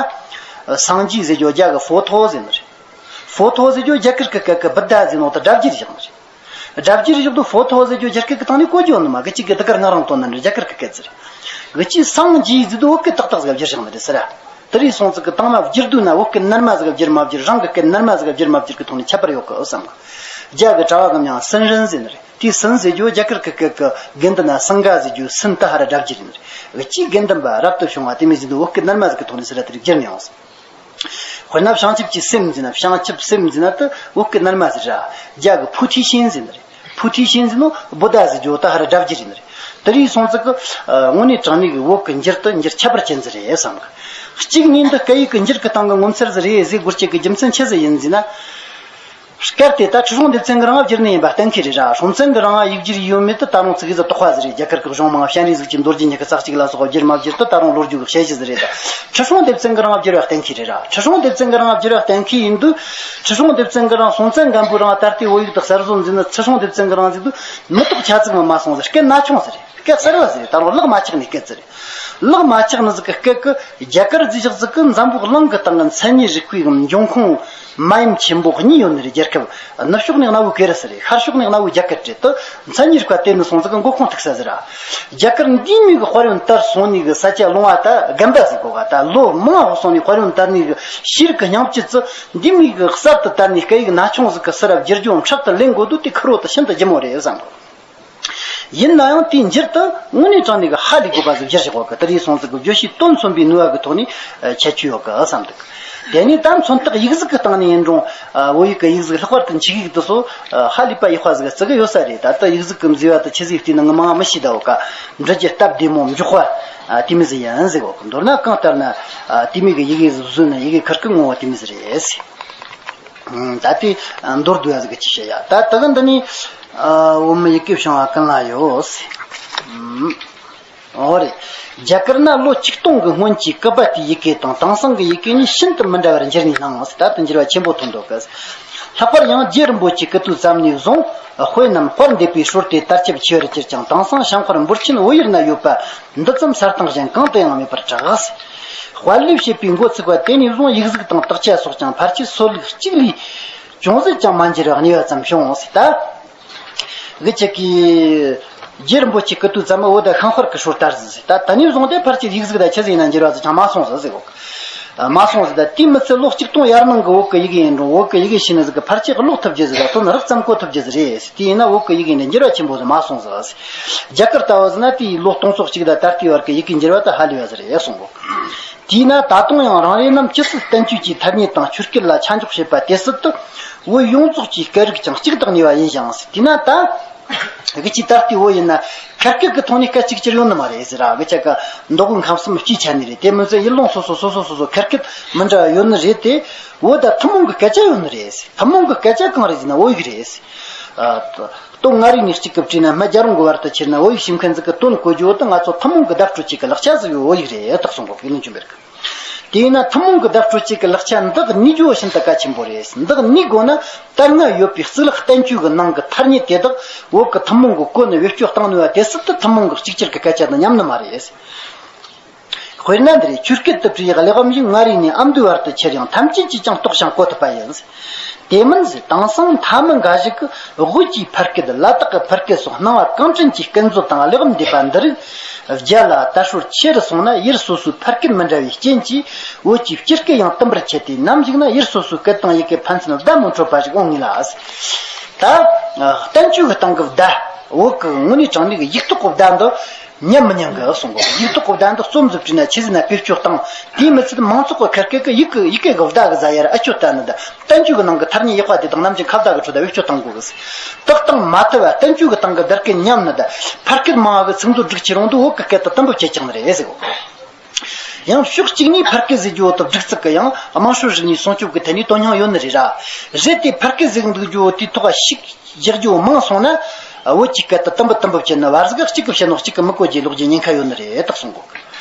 སངས་རྒྱས་ཟེར་རྒྱུ་རྒྱ་གི་ཧྥོ་ཐོ་ཟེར་ནི་རེད། ཧྥོ་ཐོ་ཟེར་རྒྱུ་རྒྱ་གར་གི་སྐད་གི་བུདྡྷ་ཟེར་ནོ་ད་སྒྲ་བསྒྱུར་བཞག་ནི་རེད། སྒྲ་བསྒྱུར་བཞག་དུས་ཧྥོ་ཐོ་ཟེར་རྒྱུ་རྒྱ་སྐད་གི་སྟེང་ནས་གོ་རྒྱུ་ཡོད་ནི་མ་གི་གཅིག་གི་དེ་གར་ང་རང་བཏོན་ནི་རེད། རྒྱ་གར་གི་སྐད་ཟེར། གི་ཅི་སངས་རྒྱས་ཟེར་དུས་བོད་སྐད་ཏག་ཏག་ཟིག་བསྒྱུར་བཞག་ནི་རེད་ཟེར་ར། དེ་རིང་སོང་ཙིག་གི་དང་མ་བསྒྱུར་དུས་ན་བོད་སྐད་ནར་མ་ཟིག་བསྒྱུར་མ་བསྒྱུར་རང་གི་སྐད་ནར་མ་ཟིག་བསྒྱུར་མ་བསྒྱུར་གི་ཐོག་ནས་ཁྱད་པར་ཡོད་གི་བསམ་གི། རྒྱ་གི་གྲྭ་བ་གི་མྱིང་སུན་རིན་ཟེར་ནི་རེད། དེའི་སུན་ཟེར་རྒྱུ་རྒྱ་གར་གི་སྐད་གི་དགེ་འདུན་ན་སངྒ་ཟེར་རྒྱུ་སུན་ད་ཧ་ར་སྒྲ་བསྒྱུར་ནི་རེད། གི་ཅི་དགེ་འདུན་པ་རབ་ཏུ་བྱུང་བ་དེ་མོ་ཟེར་དུས་བོད་སྐད་ནར་མ་ཟིག་གི་ཐོག་ནས་ཟེར་ར་དེ་རིགས་བསྒྱུར་མྱོང་ཟེར། དཔེར་ན་བྱང་ཆུབ་ཀྱི་སེམས་ཟེར་ན་བྱང་ཆུབ་སེམས་ཟེར་ན་དེ་བོད་སྐད་ནར་མ་ཟེར་ར། རྒྱ་གི་ཕུ་ཐི་ཤིན་ཟེར་ནི་རེད། ཕུ་ཐི་ཤིན་ཟེར་ནོ་བུ་དྷ་ཟེར་རྒྱུ་ད་ཧ་ར་སྒྲ་བསྒྱུར་ནི་རེད། དེ་རིང་སོང་ཙིག་གི་དངོས་གནས་དྲང་གནས་ཀྱི་བོད་ཀྱི་འགྱུར་དུ་འགྱུར་ཁྱད་པར་ཅན་ཟིག་རེད་བསམ་གི། གཅིག་ནས་འདི་སྐད་ཡིག་གི་འགྱུར་གི་སྟེང་གི་ངོ་མཚར་ཟིག་རེད་ཟེར་དགོས་ཀྱི་གི་རྒྱུ་མཚན་ཆི་ཟིག་ཡིན་ཟེར་ན། སྐབས་དེ་ད་ཁྲི་སྲོང་ལྡེ་བཙན་གྱི་རིང་བསྒྱུར་ནི་ཡིན་པ་གཏན་འཁེལ་རེད་ར། སྲོང་བཙན་གྱི་རིང་ཡིག་སྒྱུར་ཡོད་མེད་དེ་ད་རུང་ཙིག་གེ་ཟིག་དོགས་པ་ཟིག་རེད། རྒྱ་གར་གྱི་གཞུང་མང་སྤྱན་རས་གཟིགས་ཀྱི་མདོ་རྒྱུད་ཉི་ཤུ་རྩ་གཅིག་ལ་སོགས་བསྒྱུར་མ་བསྒྱུར་དེ་ད་རུང་ལོ་རྒྱུས་ཀྱི་དཔྱད་གཞི་ཟིག་རེད། ད་ཁྲི་སྲོང་ལྡེ་བཙན་གྱི་རིང་བསྒྱུར་བ་གཏན་འཁེལ་རེད་ར། ཁྲི་སྲོང་ལྡེ་བཙན་གྱི་རིང་བསྒྱུར་བ་གཏན་འཁེལ་ཡིན་དུས་ཁྲི་སྲོང་ལྡེ་བཙན་གྱི་རིང་སྲོང་བཙན་སྒམ་པོའི་རིང་ད་ལྟའི་བོད་ཡིག་དེ་གསར་བཟོ་མཛད་ནི་ཁྲི་སྲོང་ལྡེ་བཙན་གྱི་རིང་ཟིག་དུས་མི་ཐོག་ཆ་ཙིག་མ་མ་སོང་ཟིག་སྐད་ན་ཆུང་ཟིག་རེད། སྐད་གསར་བ་ཟིག་རེད། ད་རུང་ལག་མ་ཆགས་ནི་སྐད་ཟིག་རེད། ལག་མ་ཆགས་ནི་ཟིག་གི་སྐད་གི་རྒྱ་གར་རྫས་ཆག་ཟིག་གི་འཛམ་བུ་གླིང་གི་སྟེང་གི་མཚན་ཉིད་རིག་པའི་འབྱུང་ཁུངས་མ་ཡིན་ཆེན་པོ་གཉིས་ཡོད་ནི་རེད། རྒྱལ་ཁབ་ནུབ་ཕྱོགས་ནས་གནའ་བོའི་ཀེ་རི་སི་རེད། ཤར་ཕྱོགས་ནས་གནའ་བོའི་རྒྱ་གར་རེད། དུ་མཚན་ཉིད་རིག་པ་དེ་ནི་སོང་ཟིག་གི་མགོ་ཁུངས་ཐུག་ས་ཟིག་ར། རྒྱ་གར་འདིའི་མིག་གི་དཔལ་ཡོན་དར་སོང་ནི་གི་ས་ཆ་ལུང་བ་ད་དགོན་པ་ཟིག་གོ་ག་ད་ལོ་མང་བ་སོང་ནི་དཔལ་ཡོན་དར་ནི་གི་ཤེས་རིག་གི་སྙིང་བཅུད་ཙི་འདིའི་མིག་གི་གསར་དུ་དར་ནི་སྐད་ཡིག་ན་ཆུང་ཟིག་གི་སི་ར་བསྒྱུར་རྒྱུ་ཕྲག་ཏུ་ལེན་དགོས་དུས་དེ་ཁུར་བོ་དུ་ཤིན་ཏུ་ལྗིད་མོ་རེད་བསམ་གི། ཡིན་ན་ཡང་དེའི་འགྱུར་དུ་དངོས་གནས་དྲང་གནས་ཀྱི་ཧ་ལས་དགོས་པ་ཟིག་བསྒྱུར་བཞག་གོ་གི། དེ་རིང་སོང་ཟིག་གི་བརྗོད་བྱའི་དོན་མཚོན་པའི་ནུས་པ་གི་ཐོག་ནས་ཁྱད་ཆོས་ཡོད་གི་བསམ་འདུག་དེ་ནས་ད་མཚོན་རྟགས་ཡིག་གཟུགས་ཀྱི་སྟེང་ནས་ཡིན་རུང་བོད་ཡིག་གི་ཡིག་གཟུགས་ལྷག་པར་དུ་འཇིགས་ཡིག་དེ་ཚོ་ཧ་ལས་པ་ཡག་པ་ཟིག་བརྩི་གི་ཡོད་ས་རེད། ད་ལྟ་ཡིག་གཟུགས་ཀྱི་མཛེས་པ་དེ་ཆི་ཟིག་བལྟས་ན་ངི་མང་མི་ཤེས་ད་འོ་ཀ་འབྲི་རྒྱུ་སྟབས་བདེ་མོ་མགྱོགས་པ་དེ་མོ་ཟིག་ཡིན་ཟིག་གོ་གི། མདོར་ན་གང་ལྟར་ན་དེ་མོ་གི་ཡི་གེ་ཟིག་བཟོས་ན་ཡི་གེ་ཁུར་གི་ངོ་བོ་དེ་མོ་ཟིག་རེད། ད་ལྟའི་མདོར་བསྡུས་ཡ་ཟིག་གི་ཅི་བཤད་ཡ། ད་ད་གི་འདི་ནི་བོད་མི་ཡི་གེ་བྱུང་བ་ཀུན་ལ་ཡོད། འོ་རེད། རྒྱ་གར་ན་ལོ་ཆིག་སྟོང་གི་སྔོན་གྱི་ཀུ་པ་ཏིའི་ཡི་གེ་དང་དེང་སང་གི་ཡི་གེ་གཉིས་ཤིན་ཏུ་མི་འདྲ་བར་འགྱུར་ནས་སྣང་ངོ་། ད་དུ་འགྱུར་བ་ཆེན་པོ་ཐོན་འདུག་གི། ལྷག་པར་ཡང་རྗེ་རིན་པོ་ཆེ་སྐུ་དུས་ཙམ་ནས་བཟུང་དཔེ་རྣམས་དཔར་འདེབས་པའི་སྲོལ་དེ་དར་ཁྱབ་ཆེ་བར་གྱུར་ཀྱང་དེང་སང་བྱང་དཔར་འབོར་ཆེན་བོད་ཡུལ་ན་ཡོད་པ་འདི་ཙམ་གསལ་སྟངས་གཞན་གང་དུ་ཡང་མེད་པར་གྲགས། དཔལ་ལེ་ཞེས་པའི་འགོ་ཚུགས་པ་དེ་ནས་བཟུང་ཡིག་གཟུགས་དང་དག་ཆ་སོགས་ཀྱང་ཕལ་ཆེར་སྲོལ་ལུགས་གཅིག་ལས་ཅུང་ཟད་ཀྱང་མ་འགྱུར་བར་གནས་པ་ཙམ་བྱུང་ཟེར། ད་གི་ཅག་གིས་རྗེ་རིན་པོ་ཆེ་སྐུ་དུས་ཙམ་བོད་ད་ཤིང་དཔར་གྱི་སྲོལ་དར་ཟིག་ཟེར། ད་ད་ནས་བཟུང་སྟེ་ཕལ་ཆེར་ཡིག་གཟུགས་ད་ཆི་ཟིག་ན་འགྱུར་བ་ཟིག་ཀྱང་མ་སོང་ཟིག་ཟེར་གོ། མ་སོང་ཟིག་ད་དེའི་མི་ཚད་ལོ་ཆིག་སྟོང་ཡར་ནང་གི་བོད་ཀྱི་ཡི་གེ་ཡིན་རུང་བོད་ཀྱི་ཡི་གེ་ཤེས་ནི་ཟིག་གི་ཕལ་ཆེར་ཀློག་ཐུབ་རྒྱུ་ཟིག་ད་དོན་རགས་ཙམ་གོ་ཐུབ་རྒྱུ་ཟིག་རེད་ཟེར། དེ་ཡིན་ན་བོད་ཀྱི་ཡི་གེ་འདི་འགྱུར་བ་ཆེན་པོ་ཟིག་མ་སོང་ཟིག་ཟེར། རྒྱ་གར་ལྟ་བུ་ཟིག་ན་དེའི་ལོ་སྟོང་ཚོ་གཅིག་དང་ད་ལྟའི་བར་གྱི་ཡི་གེ་འགྱུར་བ་ད་ཧ་ལས་པ་ཟིག་རེད་གསུང་གོ། དེས་ན་ད་དུང་ཡང་རང་རེ་རྣམས་ཇི་སྲིད་བསྟན་བཅོས་ཀྱི་ཐ་སྙད་དང་ཆོས་སྐད་ལ་ཆ་འཇོག་བྱེད་པ་དེ་སྲིད་དུ་བོད་ཡོངས་རྫོགས་ཀྱི་སྐད་རིགས་ཀྱང་གཅིག་དང་ནུས་པ་ཡིན་ཞིང་། དེས་ན་ད་གི་ཅི་ད་ལྟའི་བོད་ཡིན་ན་ཁ་སྐད་ཀྱི་ཐོག་ནས་སྐད་གཅིག་གྱུར་ཡོད་ནི་མ་རེད་ཟེར་ར། གི་ཅག་གི་མདོ་དབུས་ཁམས་གསུམ་སྤྱིའི་ཆ་ནས་རེད། དེ་མིན་ཚེ་ཡུལ་ལུང་སོ་སོ་སོ་སོ་སོ་སོ་ཁ་སྐད་མི་འདྲ་བ་ཡོད་ནི་རེད་དེ། བོད་ད་ཐུན་མོང་གི་སྐད་ཆ་ཡོད་ནི་རེད། ཐུན་མོང་གི་སྐད་ཆ་གང་རེད་ཟེར་ན་བོད་ཡིག་རེད། ཨ། སྟོད་མངའ་རིས་ནས་གཅིག་གི་བྲིས་ན་སྨད་རྒྱལ་རོང་གི་བར་དུ་ཁྱེར་ན་བོད་ཡིག་ཤེས་མཁན་ཟིག་གི་དོན་གོ་རྒྱུ་བོ་དེ་ང་ཚོ་ཐུན་མོང་གི་བརྡ་སྤྲོད་བྱེད་ཀྱི་ལག་ཆ་ཟིག་ཡོད་བོད་ཡིག་རེད་དག་གསུང་གོ་གི་ནི་ཆུན་པེར་གི། དེས་ན་ཐུན་མོང་གི་བརྡ་སྤྲོད་བྱེད་ཀྱི་ལག་ཆ་འདི་གནས་རྒྱུ་བོ་ཤིན་ཏུ་གལ་ཆེན་པོ་རེད། འདི་གནས་དགོས་ན་དར་སྔ་ཡོད་པའི་གཙུག་ལག་བསྟན་བཅོས་ཀྱི་ནང་གི་ཐ་སྙད་དེ་དག་བོད་ཀྱི་ཐུན་མོང་གི་གོ་ནས་བེད་སྤྱོད་བཏང་ནུས་པ་དེ་སྲིད་དུ་ཐུན་མོང་གི་གཅིག་གྱུར་གྱི་སྐད་ཆ་དང་མཉམ་ནི་མ་རེད། དཔེར་ན་འདིར་ཆོས་སྐད་དུ་བྲིས་གླེགས་བམ་ཞིག་མངའ་རིས་ནས་ཨ་མདོའི་བར་དུ་ཁྱེར་ཡང་ཐམས་ཅད་ཀྱིས་ཀྱང་རྟོགས་ཤིང་གོ་ཐུབ་པ་ཡིན། དེ་མིན་ཟེར། དེང་སང་མཐའ་མི་འགའ་ཞིག་གིས་བོད་ཀྱི་ཕ་སྐད་ལ་དྭགས་ཀྱི་ཕ་སྐད་སོགས་སྣང་བ་གང་དྲན་གྱིས་སྐད་མཛོད་དང་གླེགས་བམ་འདེབས་པ་འདི་རིགས་རྒྱ་ལ་དར་སྲོལ་ཆེ་རུ་སོང་ན་ཡུལ་སོ་སོའི་ཕ་སྐད་མི་འདྲ་བའི་རྐྱེན་གྱིས་བོད་ཀྱི་སྤྱི་སྐད་ཡང་དུམ་བུར་ཆད་དེ་ནམ་ཞིག་ན་ཡུལ་སོ་སོའི་སྐད་དང་ཡི་གེ་ཕན་ཚུན་བརྡ་མི་འཕྲོད་པ་ཞིག་འོང་ངེས་ལ། ད་བསྟན་བཅོས་ཀྱི་སྟེང་གི་བརྡ་བོད་ཀྱི་དངོས་གནས་དྲང་གནས་ཀྱི་ཡིག་ཐོག་གི་བརྡ་འདི། ཉན་མི་ཉན་གི་གསུང་གོ། ཡིག་ཐོག་གི་བརྡ་འདི་རྩོམ་ཟིག་བྲིས་ན་ཆི་ཟིག་ན་བེད་སྤྱོད་བཏང་། དེས་མི་ཚད་མང་ཚོགས་ཀྱི་ཁ་སྐད་ཀྱི་ཡིག་གི་ཡི་གེ་གི་བརྡ་གི་ཟ་ཡར་ཨ་ཆོད་ལྟ་ནི་ད་བསྟན་བཅོས་ཀྱི་ནང་གི་ཐ་སྙད་ཡག་པ་དེ་དག་ནམ་རྒྱུན་ཁ་བརྡ་གི་ཁྲོད་ད་བེད་སྤྱོད་བཏང་དགོས་གི། དག་བཏང་མ་ཐུབ་པ་བསྟན་བཅོས་ཀྱི་སྟེང་གི་བརྡ་སྐད་ཉམས་ནི་ད་ཕ་སྐད་མང་བ་གི་ཚིག་མཛོད་སྒྲིག་ཁྱེར་རུང་དུ་བོད་ཀྱི་སྐད་དུ་དུམ་བུ་ཆད་ཀྱང་ནི་རེད་ཟེར་གོ། ཡང་ཕྱོགས་གཅིག་ནས་ཕ་སྐད་ཟེར་རྒྱུ་བོ་དེ་སྒྲིག་ཚུལ་གི་ཡང་དམངས་སྲོལ་རིག་གནས་སྲུང་སྐྱོབ་ཀྱི་ཐད་ནས་དོན་སྙིང་ཡོད་ནི་རེད་ར། རེད་དེ་ཕ་སྐད་ཟེར་འདུག་རྒྱུ་བོ་དེའི་ཐོག་ཞིག་རྒྱག་རྒྱུ་མང་སོང་ན། བོད་ཀྱི་སྐད་དུ་དུམ་བུ་དུམ་བུ་བྱས་ནས་བར་ཟིག་གཅིག་གིས་བཤད་ནོ་གཅིག་གིས་མི་གོ་རྒྱུའི་ལོག་རྒྱུའི་ཉེན་ཁ་ཡོད་ནི་རེད་དག་གསུང་གོ།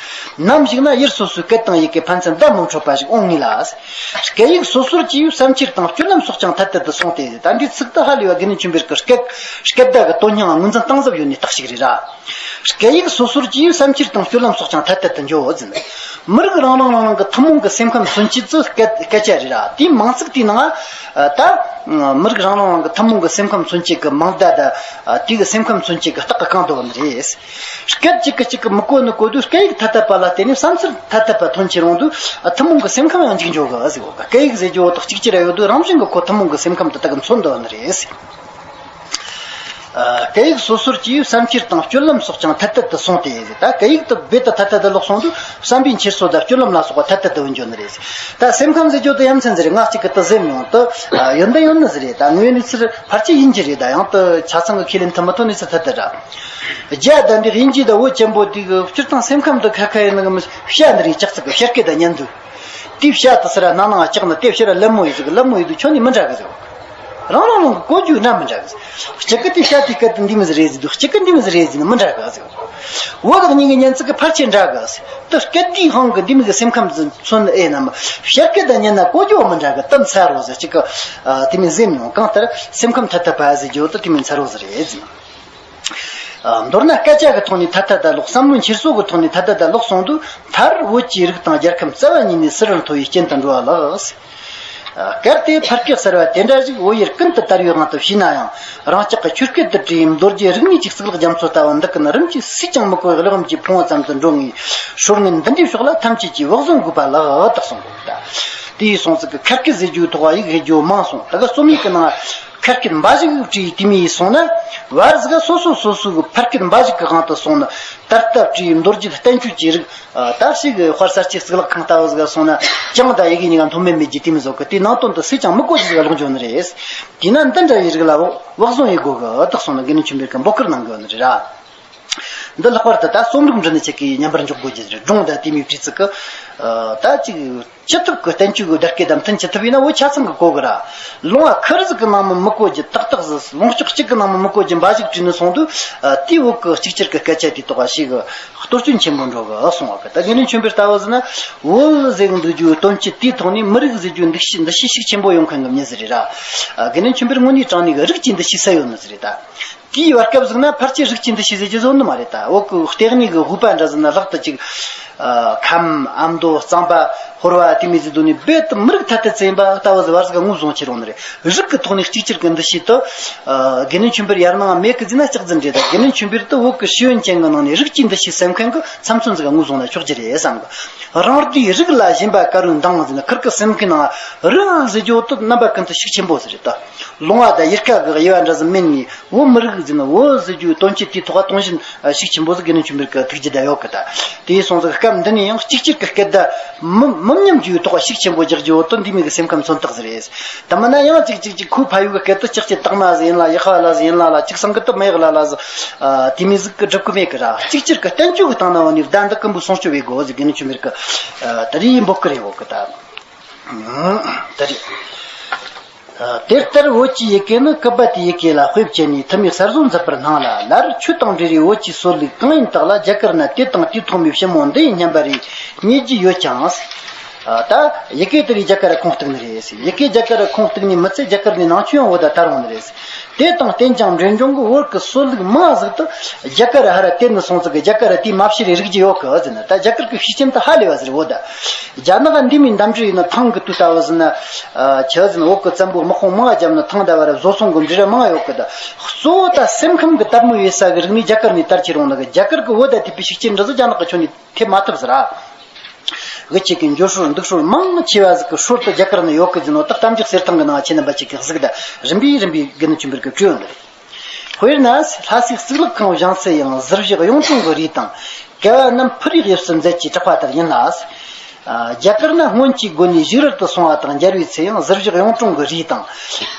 ནམ་ཞིག་ན་ཡུལ་སོ་སོའི་སྐད་དང་ཡི་གེ་ཕན་ཚུན་བརྡ་མི་འཕྲོད་པ་ཞིག་འོང་ངེས་ལ། སྐད་ཡིག་སོ་སོར་གྱིས་བསམ་འཆར་དང་སྤྱོད་ལམ་སོགས་ཀྱང་ཐ་དད་དུ་སོང་སྟེ། ད་འདིའི་ཚིག་ཏུ་ཧ་ལས་པ་དགེ་འདུན་ཆོས་འཕེལ་གྱི་སྐད་སྐད་བརྡ་གི་དོན་སྙིང་ངོས་འཛིན་གཏིང་ཟབ་ཡོད་ནི་རྟགས་ཤིག་རེད་ར། སྐད་ཡིག་སོ་སོར་གྱིས་བསམ་འཆར་དང་སྤྱོད་ལམ་སོགས་ཀྱང་ཐ་དད་དུ་འགྱོ་ཟིན། མི་རིགས་རང་རང་རང་རང་གི་ཐུན་མོང་གི་སེམས་ཁམས་མཚོན་བྱེད་ཀྱི་སྐད་སྐད་ཆ་རེད་ར། དེའི་མིང་ཚིག་དེའི་ནང་ད་མི་རིགས་རང་རང་རང་གི་ཐུན་མོང་གི་སེམས་ཁམས་མཚོན་བྱེད་ཀྱི་མིང་བརྡ་དང་དེ་གི་སེམས་ཁམས་མཚོན་བྱེད་ཀྱི་རྟགས་ཀྱི་གང་དུ་བ་ནི་རེད། སྐད་གཅིག་གིས་གཅིག་གི་མི་གོ་ནི་གོ་དུས་སྐད་ཡིག་ཐ་དད་པ་ལ་བརྟེན་ནས་བསམ་ཚུལ་ཐ་དད་པ་ཐོན་ཆེ་རུང་དུས་ཐུན་མོང་གི་སེམས་ཁམས་ཡང་འཇིག་འགྲོ་གི་ཟེར་གོ། སྐད་ཡིག་ཟེར་རྒྱུ་བོ་དག་གཅིག་གྱུར་ཡོད་དུས་རང་བཞིན་གྱི་ཁོ་ཐུན་མོང་གི་སེམས་ཁམས་དེ་དག་གི་མཚོན་དུ་བ་ནི་རེད། སྐད་ཡིག་སོ་སོར་གྱིས་བསམ་འཁྱེར་དང་སྤྱོད་ལམ་སོགས་ཀྱང་ཐ་དད་དུ་སོང་སྟེ། ད་སྐད་ཡིག་དེ་རྦད་དེ་ཐ་དད་དུ་ལོག་སོང་དུས་བསམ་པའི་འཁྱེར་སོ་དང་སྤྱོད་ལམ་ལ་སོགས་པ་ཐ་དད་དུ་འགྱུར་ནི་རེད། ད་སེམས་ཁམས་ཟེར་རྒྱུ་དེ་ཡ་མཚན་ཟེར་ང་གཅིག་གི་དེ་ཟེར་མྱོང་དུ་ཡོན་ཏན་ཡོད་ནི་ཟེར་རེད། ད་དངོས་གནས་ཚུལ་ཕལ་ཆེར་ཡིན་གྱི་རེད། ད་ཡང་དུ་ཆ་ཚང་གི་ཁས་ལེན་ཐུབ་མི་ཐུབ་ནི་ཚུལ་ཐ་དད་ར། རྒྱ་དམ་པའི་དབྱིན་ཇི་དང་བོད་ཆེན་པོ་དེ་གི་སྤྱིར་བཏང་སེམས་ཁམས་དེ་ཁ་ཁ་ཡིན་ནི་གི་མི་བྱ་འདི་རིགས་ལྕགས་ཚིག་གི་བྱ་སྐད་དང་མཉམ་དུ། དེའི་བྱ་དེ་སི་ར་ནང་ནང་ལྕགས་ནི་དེ་བྱ་ར་ལད་མོ་ཡིན་ཟིག་ལད་མོ་ཡིན་དུས་ཁྱོད་ནི་མི་འདྲ་གི་ཟེར། རང་རང་རང་གི་གོ་རྒྱུ་འདྲ་མི་འདྲ་གི་ཟེར། གཅིག་གི་དེ་བྱ་དེའི་སྐད་དུ་འདི་མི་ཟེར་རེད་ཟེར་དུས་གཅིག་གི་འདི་མི་ཟེར་རེད་ཟེར་ནི་མི་འདྲ་གི་ཟེར། བོད་དང་གཉིས་ཀྱི་སྙན་ཚིག་གི་ཕལ་ཆེར་འདྲ་གི་ཟེར། དེ་སྐད་དེའི་དབང་གི་འདི་མི་གི་སེམས་ཁམས་ཟིན་མཚོན་ཨེ་ན་མི་བྱ་སྐད་དང་ཉན་ན་གོ་རྒྱུ་མི་འདྲ་གི་དེ་མཚར་རོ་ཟེར། གཅིག་གི་དེ་མི་ཟེར་མྱོང་། གང་ལྟར་སེམས་ཁམས་ཐ་དད་པ་ཟེར་རྒྱུ་དེ་དེ་མི་མཚར་རོ་ཟེར་རེད་ཟེར། མདོར་ན་སྐད་ཆ་གི་ཐོག་ནས་ཐ་དད་ད་ལོག་བསམ་བློའི་འཁྱེར་སོ་གི་ཐོག་ནས་ཐ་དད་ད་ལོག་སོང་དུས་མཐར་བོད་ཀྱི་རིགས་དང་རྒྱལ་ཁམས་རྩ་བ་ཉིད་ནས་ཟུར་རུ་འཐོར་བའི་རྐྱེན་དུ་འགྲོ་བ་ལགས། གལ་ཏེ་ཕར་སྐད་གསར་བ་དེ་འདྲ་ཞིག་བོད་ཡུལ་ཀུན་ཏུ་དར་བའི་དབང་དུ་བྱས་ན་ཡང་རང་ཅག་གི་ཆོས་སྐད་དུ་བྲིས་མདོ་རྒྱུད་རིག་གནས་ཀྱི་གཙུག་ལག་རྒྱ་མཚོ་ལྟ་བུ་འདི་ཀུན་རིམ་གྱིས་སུས་ཀྱང་མི་གོ་བའི་གླེགས་བམ་གྱི་ཕུང་བོ་ཙམ་དུ་འགྲོ་ངེས། སྲོལ་ངན་འདི་འདྲའི་ཕྱོགས་ལ་ཐམས་ཅད་ཀྱིས་བག་ཟོན་དགོས་པ་ལགས་དག་གསུངས་གོ། ད་དེའི་སོང་ཚིག་གི་ཁ་སྐད་ཟེར་རྒྱུའི་ཐོག་ཡིག་ཧེ་རྒྱུ་མང་སོང་། ད་ག་རྩོམ་ཡིག་གི་ནང་ཁ་སྐད་འབའ་ཞིག་བྲིས་དེ་མི་ཡིས་སོང་ན་བར་ཟིག་སོ་སོ་སོ་སོ་གི་ཕར་སྐད་འབའ་ཞིག་གི་དབང་དུ་སོང་ན་ད་ལྟ་བྲིས་མདོ་རྒྱུད་བསྟན་བཅོས་ཀྱི་རིགས། ད་ཞིག་དཔལ་ས་སྐྱའི་གཙུག་ལག་ཁང་ལྟ་བུ་ཟིག་སོང་ན་ཅང་ད་ཡི་གེ་གཉིས་ཀ་མཐོང་མེད་མེད་ཀྱི་དེ་མི་ཟོ་གི་དེའི་ནང་དོན་དུ་སུས་ཀྱང་མི་གོ་ཅི་ཟིག་ལོག་འཇོག་ནི་རེད། དེས་ན་འདི་འདྲ་ཡི་རིགས་ལ་བག་ཟོན་ཡི་དགོས་གི་དག་སོང་ན་དགེ་འདུན་ཆོས་འཕེལ་གི་འབོད་སྐུལ་གནང་གི་ཡོད་ནི་རེད་ར། འདི་ལྷག་པར་དུ་ད་རྩོམ་རིག་འབྲི་ནི་ཆེ་གི་ཉམས་པར་འཇོག་དགོས་ཀྱི་རེད། སྒྲུང་དང་དེ་མིའི་བྲིས་ཚིག་གི་ད་ཅིག་ཅི་ཐུབ་ཀྱི་བསྟན་བཅོས་ཀྱི་བརྡ་སྐད་དང་མཐུན་ཅི་ཐུབ་ཡིན་ན་བོད་ཆ་ཚང་གི་གོ་གི་ར། ལུང་བ་ཁུར་ཟིག་གི་ནང་མི་མི་གོ་རྒྱུ་ཏག་ཏག་ཟིག་ལུང་ཕྱོགས་གཅིག་གི་ནང་མི་མི་གོ་རྒྱུ་འབའ་ཞིག་བྲིས་ནི་སོང་དུས། དེའི་བོད་ཀྱི་གཅིག་གྱུར་གྱི་སྐད་ཆ་དེ་ཐོག་ཞིག་གཏོར་སྐྱོན་ཆེན་པོ་འགྲོ་གི་སོང་བ་གི། ད་དགེ་འདུན་ཆོས་འཕེལ་ལྟ་བུ་ཟིག་ན་བོད་ཟེར་གི་འདུག་རྒྱུའི་དོན་སྤྱི་དེའི་ཐོག་ནས་མི་རིགས་ཟེར་རྒྱུའི་འདུ་ཤེས་འདུ་ཤེས་ཤུགས་ཆེན་པོ་ཡོང་མཁན་གི་མྱི་ཟིག་རེད་ར། དགེ་འདུན་ཆོས་འཕེལ་དངོས་གནས་དྲང་གནས་གི་རིགས་ཀྱི་འདུ་ཤེས་ཟེར་ཡོད་ནི་ཟིག་རེད་ད། དེའི་བར་སྐབས་ཟིག་ན་ཕལ་ཆེར་རིགས་ཀྱི་འདུ་ཤེས་ཟེར་རྒྱུ་བཟོ་ནི་མ་རེད་ད། བོད་ཀྱི་ལྟེ་གནས་ཀྱི་དབུས་པ་འདྲ་ཟིག་ན་ལྷག་ཏུ་ཅིག་ཁམས་ཨ་མདོ་གཙང་པ་ཧོར་བ་དེ་མི་ཟིག་དོ་ནི་རྦད་དུ་མི་རིགས་ཐ་དད་ཙམ་ཡིན་པ་ལྟ་བུ་ཟིག་བར་ཟིག་ངོས་བཟུང་ཆེ་རུང་ནི་རེད། རིགས་ཀྱི་ཐོག་ནས་གཅིག་གྱུར་གྱི་འདུ་ཤེས་དུ་དགེ་འདུན་ཆོས་འཕེལ་ཡར་ནང་མེད་གི་ཟིན་ན་ལྕགས་རྫུན་རེད་ད། དགེ་འདུན་ཆོས་འཕེལ་དུ་བོད་ཀྱི་ཤེས་ཡོན་ཅན་གྱི་ནང་ནས་རིགས་ཀྱི་འདུ་ཤེས་སེམས་མཁན་གྱི་ཚབ་མཚོན་ཟིག་ངོས་བཟུང་ན་ཆོག་རྒྱུ་རེད་བསམ་གི། རང་སྡེའི་རིགས་ལ་ཞེན་པ་དཀར་བོའི་མདངས་ཟིན་ན་ཁུར་གི་སེམས་ཁའི་ནང་རིགས་ཟེར་རྒྱུ་དུ་རྣམ་པ་ཀུན་ཏུ་ཤུགས་ཆེན་པོ་ཟིག་རེད་ད། ལུང་བ་དང་ཡུལ་ཁ་གི་དབྱེ་བ་འདྲ་ཟིག་མིན་ནས་བོད་མི་རིགས་ཟིན་ན་བོད་ཟེར་རྒྱུའི་དོན་སྤྱི་དེའི་ཐོག་ག་སྟོང་བཞིན་ཤུགས་ཆེན་པོ་ཟིག་དགེ་འདུན་ཆོས་འཕེལ་གྱི་ཐུགས་རྒྱུད་ད་ཡོད་གི་ད། དེའི་སོང་ཟིག་སྐབས་འདི་ནས་ཡང་གཅིག་གྱུར་གྱི་སྐད་བརྡ་མི་མི་མཉམ་རྒྱུའི་ཐོག་ཤུགས་ཆེན་པོ་རྒྱག་རྒྱུ་བོ་དོན་འདི་མི་གི་སེམས་ཁམས་མཚོན་རྟགས་ཟིག་རེད། ད་མིན་ན་ཡང་གཅིག་གཅིག་གཅིག་ཁོའི་ཕ་ཡུལ་གི་སྐད་དུ་ཅག་ཅི་དག་མ་ཟིག་ཡིན་ལ་ཡག་པ་ལ་ཟིག་ཡིན་ལ་ལ་ཅིག་སང་གི་དུ་མེད་ལ་ལ་ཟིག་དེ་མི་ཟིག་གི་སྒྲུབ་གི་མེད་གི་ར། གཅིག་གྱུར་གྱི་བསྟན་བཅོས་གི་སྟེང་ན་བ་ནི་བརྡ་འདི་ཀུན་པོ་སྲུང་སྐྱོབ་བྱེད་དགོས་ཟིག་དགེ་འདུན་ཆོས་འཕེལ་གི་ད་རེས་འབོད་སྐུལ་རེད་བོ་གི་ད། ད་རེས། དེ་ལྟར་བོད་ཀྱི་ཡི་གེ་ནི་སྐུད་པ་དེའི་ཡི་གེ་ལ་དཔེ་བྱས་ནས་ཐུ་མི་གསར་བཟོ་མཛད་པར་སྣང་ལ། ལར་ཆོས་དང་འབྲེལ་བའི་བོད་ཀྱི་སྲོལ་ལུགས་གང་ཡིན་དག་ལ་རྒྱ་གར་ན་དེ་དང་དེའི་ཐོག་མའི་ཕྱི་མོ་འདི་ཡི་སྙན་པ་རེ་རྙེད་རྒྱུ་ཡོད་ཀྱང་། ད་ཡི་གེ་དེ་རིགས་རྒྱ་གར་ར་ཁུངས་གཏུགས་ནི་རེད། ཡི་གེ་རྒྱ་གར་ར་ཁུངས་གཏུགས་ནི་མི་ཚད་རྒྱ་གར་ནས་ནང་ཆོས་ཡང་བོད་ད་དར་འོང་ནི་རེད། དེ་དང་བསྟུན་ཀྱང་འབྲས་ལྗོངས་ཀྱི་བོད་ཀྱི་སྲོལ་ལུགས་མང་ཟིག་ཏུ་རྒྱ་གར་ར་ཧ་ར་དེད་ནི་སོང་ཙི་གི་རྒྱ་གར་ར་དེའི་མ་ཕྱི་རེ་རིག་རྒྱུ་ཡོད་གི་ཟེར་ན། ད་རྒྱ་གར་གྱི་ཤེས་ཅན་དུ་ཧ་ལས་པ་ཟེར་བོད་ད། རྒྱ་ནག་འདི་མིན་འདམ་འབྲི་ཡིན་ན་ཐང་གི་དུས་ལྟ་བུ་ཟེར་ན། ཆི་ཟེར་ན་བོད་ཀྱི་བཙན་པོ་དམག་དཔུང་མང་བརྒྱབ་ན་ཐང་ད་བ་ར་བཟོ་ཚོང་གི་འབྲི་ར་མང་ཡོད་གི་ད། གཙོ་བོ་ད་སེམས་ཁམས་ཀྱི་དར་མོ་ཡོད་ས་གི་རིག་གནས་རྒྱ་གར་ནས་དར་ཁྱེར་འོང་ན་གི་རྒྱ་གར་གྱི་བོད་ད་དེ་པའི་ཤེས་ཅན་འདྲ་ཟིག་རྒྱ་ནག་གི་ཁྱོན་ནས་ཐེབས་མ་ཐུབ་ཟེར་ར། གི་ཆེ་གི་འགྱོ་སྲོལ་འདུག་སྲོལ་མང་ཆེ་བ་ཟིག་གི་སྲོལ་དུ་རྒྱ་གར་ནས་ཡོད་གི་ཟེར་ནོ་ད་གཏམ་རྒྱུད་གསེར་ཐང་གི་ནང་ཆེ་རྣམ་པ་ཅིག་གི་གཟིགས་ད་རིམ་པས་རིམ་པས་དགེ་འདུན་ཆོས་འཕེལ་གི་བྲིས་ཡོད་འདི་རེད། དཔེར་ན་ལྷ་སའི་གཙུག་ལག་ཁང་བཞེངས་ཚེ་ཡང་གཟི་བཞག་གཡུང་དྲུང་གི་རིགས་དང་། བསྐལ་པ་རྣམས་ཕུར་བུའི་དབྱིབས་སུ་མཛད་ཅེས་གྲགས་པ་ལྟར་ཡིན་ལ། རྒྱ་གར་ན་སྔོན་གྱི་སྒོ་ནས་བཞུགས་རར་དུ་སོང་བ་དང་མཇལ་བའི་ཚེ་ཡང་གཟི་བཞག་གཡུང་དྲུང་གི་རིགས་དང་།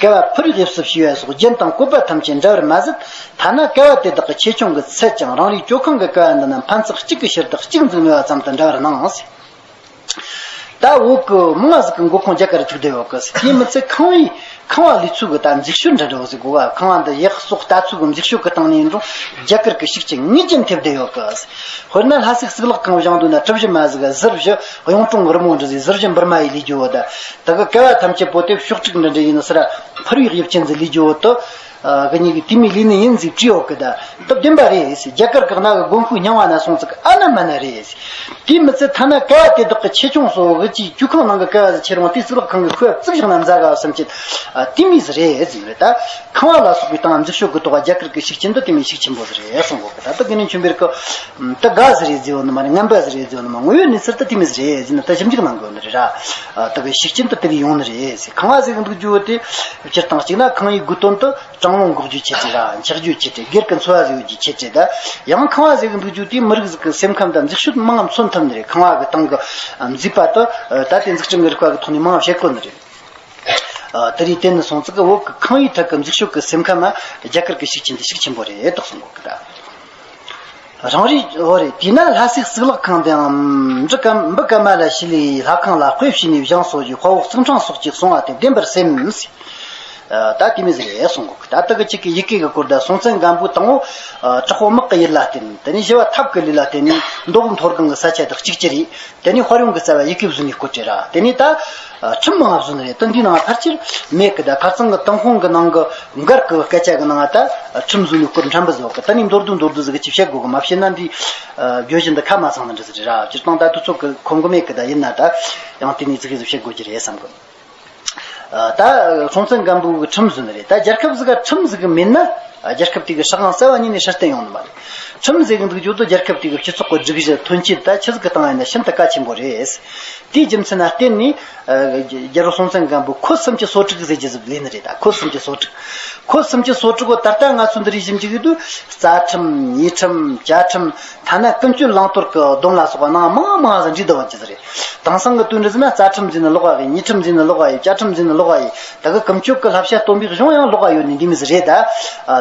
བསྐལ་པ་ཕུར་བུའི་དབྱིབས་སུ་བྱས་པ་སོགས་རྒྱན་དང་བཀོད་པ་ཐམས་ཅད་འདྲ་བར་མ་ཟད། ཐ་ན་བསྐལ་པ་དེ་དག་གི་ཆེ་ཆུང་གི་ཚད་ཀྱང་རང་རེའི་ཇོ་ཁང་གི་བསྐལ་པ་འདི་ན་ཕན་ཚེགས་གཅིག་གི་ཕྱིར་དུ་གཅིག་འཛུགས་ནུས་པ་ཙམ་དུ་འདྲ་བར་སྣང་། ད་བོད་ཀྱི་མང་ཟིག་གི་མགོ་ཁུངས་རྒྱ་གར་ཐུག་བསྡད་ཡོད་གི། དེ་མི་ཚད་ཁང་བའི་ ཁང་བ་ལས་ཚུལ་གྱི་ད་འཛུགས་ཞོར་འདྲ་འདྲ་བོ་ཟིག་དགོས་བ། ཁང་བ་འདི་ཡག་བཙོག་ལྟ་ཚུལ་གྱི་འཛུགས་ཞོར་གྱི་སྟེང་ནས་འགྲོ་རྒྱ་གར་གྱི་ཤུགས་རྐྱེན་ངེས་ཅན་ཐེབས་བསྡད་ཡོད་གི། དཔེར་ན་ལྷ་སའི་གཙུག་ལག་ཁང་བཞེངས་འདུག་ན་གྲུ་བཞི་མ་ཟིག་གཟུར་བཞི་གཡུང་དྲུང་རི་མོ་འདྲ་ཟིག་གཟུར་བཞི་འབུར་མ་ཡིས་ལས་རྒྱུ་བོ་ད། ད་གི་ཀ་བ་ཐམས་ཅད་པོ་དེ་ཕྱོགས་དྲུག་འདྲ་འདྲ་ཡིན་ན་སི་ར་ཕུར་བའི་དབྱིབས་ཅན་ཟིག་ལས་རྒྱུ་བོ་དུ། གི་ཉིད་ཀྱི་དེ་མོ་ལས་ནི་ཡིན་ཟིག་བྲིས་ཡོད་གི་ད། ད་བདེན་པ་རེད་ཟེར། རྒྱ་གར་གྱི་གནའ་གི་དགོན་ཤུལ་རྙིང་བ་ན་སོང་ཙིག་ཨ་ན་མ་ན་རེད་ཟེར། དེ་མི་ཚད་ཐ་ན་ཀ་བ་དེ་དག་གི་ཆེ་ཆུང་སོགས་གི་ཅིག་ཇོ་ཁང་ནང་གི་ཀ་བ་ཟིག་ཁྱེར་འོང་དེ་གཙུག་ལག་ཁང་གི་ཁོད་བཙུགས་བཞག་ན་མཛའ་ག་བསམ་གྱི། དེ་མོ་ཟིག་རེད་ཟེར་རེད་ད། ཁང་བ་ལ་སོགས་པའི་སྟེང་འཛུགས་ཞོར་གྱི་ཐོག་རྒྱ་གར་གྱི་ཤུགས་རྐྱེན་དུ་དེ་མོ་ཤུགས་ཆེན་པོ་ཟིག་རེད་གསུང་གོ་གི་ད། ད་དགེ་འདུན་ཆོས་འཕེལ་གི་ད་དགའ་ཟིག་རེད་ཟེར་བ་ནི་མ་རེད། ངན་པ་ཟིག་རེད་ཟེར་བ་ནི་མ། དངོས་ཡོད་གནས་ཚུལ་དུ་དེ་མོ་ཟིག་རེད་ཟེར་ན་ད་ཞིབ་འཇུག་གནང་དགོས་ནི་རེད་ར། ད་གི་ཤུགས་རྐྱེན་དུ་དེ་གི་ཡོང་ནི་རེད་ཟེར། ཁང་བ་ཟིག་འདུག་རྒྱུ་དེ་སྤྱིར་བཏང་གཅིག་ན་ཁང་བའི་དགོས་དོན་དུ་གྲང་རླུང་འགོག་རྒྱུའི་ཆེད་དུ་ར། འཁྱག་རྒྱུའི་ཆེད་དུ། སྒེར་གྱི་འཚོ་བ་བཟོ་རྒྱུའི་ཆེད་དུ་ད། ཡང་ཁང་བ་ཟིག་འདུག་རྒྱུ་དེ་མི་རིགས་ཟིག་གི་སེམས་ཁམས་དང་འཛུགས་ཞོར་མང་ང་མཚོན་ཐུབ་ནི་རེད། ཁང་བ་གི་སྟེང་གི་མཛེས་པ་དུ་ད་དེ་འཛུགས་སྐྲུན་གྱི་རིག་པ་གི་ཐོག་ནས་མང་ང་བཤད་དགོས་ནི་རེད། དེ་རིགས་བསྟན་ནས་སོང་ཙིག་གི་བོད་ཀྱི་ཁང་བའི་ཐད་ཀྱི་འཛུགས་ཞོར་གྱི་སེམས་ཁམས་རྒྱ་གར་གྱི་ཤུགས་རྐྱེན་དེ་ཤུགས་ཆེན་པོ་རེད་དོགས་གསུང་གོ་གི་ད། རང་རེད། འོ་རེད། དེས་ན་ལྷ་སའི་གཙུག་ལག་ཁང་དེའང་འབྲུ་ཀ་འབུ་ཀ་མ་ལ་ཤི་ལའི་ལྷ་ཁང་ལ་དཔེ་བྱས་ནས་བཞེངས་སོ་ཞེས་དཔའ་བོ་གཙུག་ཕྲེང་སོགས་ཀྱིས་གསུང་བ་དེ་བདེན་པར་སེམས། ད་དེ་མོ་ཟིག་རེད་གསུང་གོ་གི་ད། དེ་གི་གཅིག་གི་ཡི་གེ་གི་སྐོར་ད་སྲོང་བཙན་སྒམ་པོའི་དང་པོ་དྲག་པོ་དམག་གི་ཡུལ་ལ་བརྟེན། དེ་ནས་བཞི་བ་ཐབས་ཀྱི་ལས་ལ་བརྟེན་ནས་མདོ་དབུས་མཐོ་སྒང་གི་ས་ཆ་དག་གཅིག་གྱུར་རེད། དེ་ནས་དཔལ་ཡོན་གྱི་རྩ་བ་ཡི་གེ་བཟོས་ནས་བཀོད་དེ་ར། དེ་ནས་ད་ཁྲིམས་མང་བཟོས་ནི་རེད། དེ་འདིའི་ནང་ཕལ་ཆེར་མེད་གི་ད། ཁ་རྩང་གི་ཏུན་ཧོང་གི་ནང་གི་མགར་གི་སྐད་ཆ་གི་ནང་ད་ཁྲིམས་བཟོས་ནས་བཀོད་ཕྲན་བུ་ཟིག་གི། དེ་ནས་མདོར་བསྡུས་མདོར་བསྡུས་ཟིག་གི་ཅིག་བཤད་དགོས་གི། མ་བཤད་ན་འདི་བརྗོད་གཞི་འདི་ཁ་མ་ཚང་ནི་འདྲ་ཟིག་རེད་ར། སྤྱིར་བཏང་ད་དུས་ཚོད་གི་ཁོམ་གི་མེད་གི་ད། ཡིན་ན་ད་ཡང་དེ་ནས་ཙིག་གེ་ཟིག་བཤད་དགོས་ཀྱི་རེད་བསམ་གི། ད་སྲོང་བཙན་སྒམ་པོ་གི་ཁྲིམས་བཟོས་ནི་རེད། ད་རྒྱལ་ཁབ་ཟིག་ག་ཁྲིམས་ཟིག་གི་མེད་ན་རྒྱལ་ཁབ་དེ་གི་སྲིད་དབང་རྩ་བ་ཉིད་ནས་སྲ་བརྟན་ཡོང་ནི་མ་རེད། ཁྲིམས་ཟེར་གི་འདུག་རྒྱུ་དུ་རྒྱལ་ཁབ་དེ་གི་སྤྱི་ཚོགས་གི་སྒྲིག་གཞི་ཐོན་སྐྱེད་ད་ཆི་ཟིག་གི་སྟེང་ཡིན་ན་ཤིན་ཏུ་གལ་ཆེན་པོ་རེད། དེའི་རྒྱུ་མཚན་ལ་བརྟེན་ནས་རྒྱལ་པོ་སྲོང་བཙན་སྒམ་པོ་ཁོད་སུམ་ཅུ་སོ་དྲུག་ཟེར་རྒྱུ་ཟིག་ལས་ནི་རེད། ད་ཁོད་སུམ་ཅུ་སོ་དྲུག་ཁོད་སུམ་ཅུ་སོ་དྲུག་གོ་ད་ལྟ་ང་ཚོ་འདི་རིགས་ཞིབ་འཇུག་ཡོད་དུས་རྩ་ཁྲིམས། ཉེས་ཁྲིམས། བཅའ་ཁྲིམས། ཐ་ན་ཀུན་སྤྱོད་བླང་དོར་གྱི་སྡོམ་ལ་སོགས་པ་ནང་མང་མང་ཟིག་འདྲེས་བསྡད་ཡོད་ཀྱི་ཟིག་རེད། དེང་སང་གི་དུས་འདི་ཟིག་ན་རྩ་ཁྲིམས་ཟེར་ན་ལོགས་ཀ་གི། ཉེས་ཁྲིམས་ཟེར་ན་ལོགས་ཀ་ཡི། བཅའ་ཁྲིམས་ཟེར་ན་ལོགས་ཀ་ཡི། ད་གི་ཀུན་སྤྱོད་ཀྱི་བསླབ་བྱ་སྟོན་པའི་གཞུང་ཡང་ལོགས་ཀ་ཡོད་ནི་འདི་མོ་ཟིག་རེད་ད།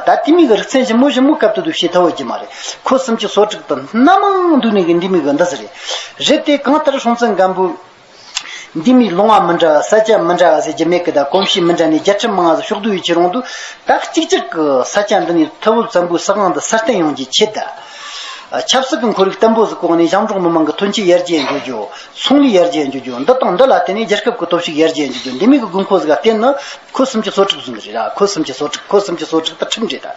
ད་དེ་མོ་གི་རིག་ཚན་ཞིབ་མོ་ཞིབ་མོ་སྐབས་དེ་དུ་བྱེད་ཐུབ་ཡོད་ཀྱི་མ་རེད། ཁོད་སུམ་ཅུ་སོ་དྲུག་དང་སྣ་མང་འདུས་ནི་གི་འདི་མོ་གི་འདི་ཟིག་རེད། རེད་དེ་གང་ལྟར་སྲོང་བཙན་སྒམ་པོ་འདི་མོའི་ལུང་བ་མི་འདྲ་བ། ས་ཆ་མི་འདྲ་བ་ཟེར་རྒྱུ་མེད་གི་ད། གོམས་གཤིས་མི་འདྲ་ནས་རྒྱལ་ཁྲིམས་མང་བ་ཟིག་ཕྱོགས་བསྡུས་ཡོད་ཀྱི་རུང་དུ། ད་གཅིག་གྱུར་གི་ས་ཆ་འདི་ནས་ཐུ་བོ་བཙན་པོའི་སྲིད་དབང་འདི་སྲ་བརྟན་ཡོང་རྒྱུའི་ཆེད་ད། ཆབ་སྲིད་ཀྱི་ཁོར་ཡུག་བརྟན་པོ་ཟིག་བཀོག་ནས་ཞིང་འབྲོག་མི་མང་གི་ཐོན་སྐྱེད་ཡར་རྒྱས་འགྲོ་རྒྱུ། ཚོང་ལས་ཡར་རྒྱས་འགྲོ་རྒྱུ། འདི་དང་འདི་ལ་བརྟེན་ནས་རྒྱལ་ཁབ་ཀྱི་སྟོབས་ཤུགས་ཡར་རྒྱས་འགྲོ་རྒྱུ། འདི་མོ་གི་དགོས་མཁོ་ཟིག་ག་བརྟེན་ནས་ཁོད་སུམ་ཅུ་སོ་དྲུག་བཟོས་ནི་རེད་ར། ཁོད་སུམ་ཅུ་སོ་དྲུག་ཁོད་སུམ་ཅུ་སོ་དྲུག་ད་ཁྲིམས་རེད་ད།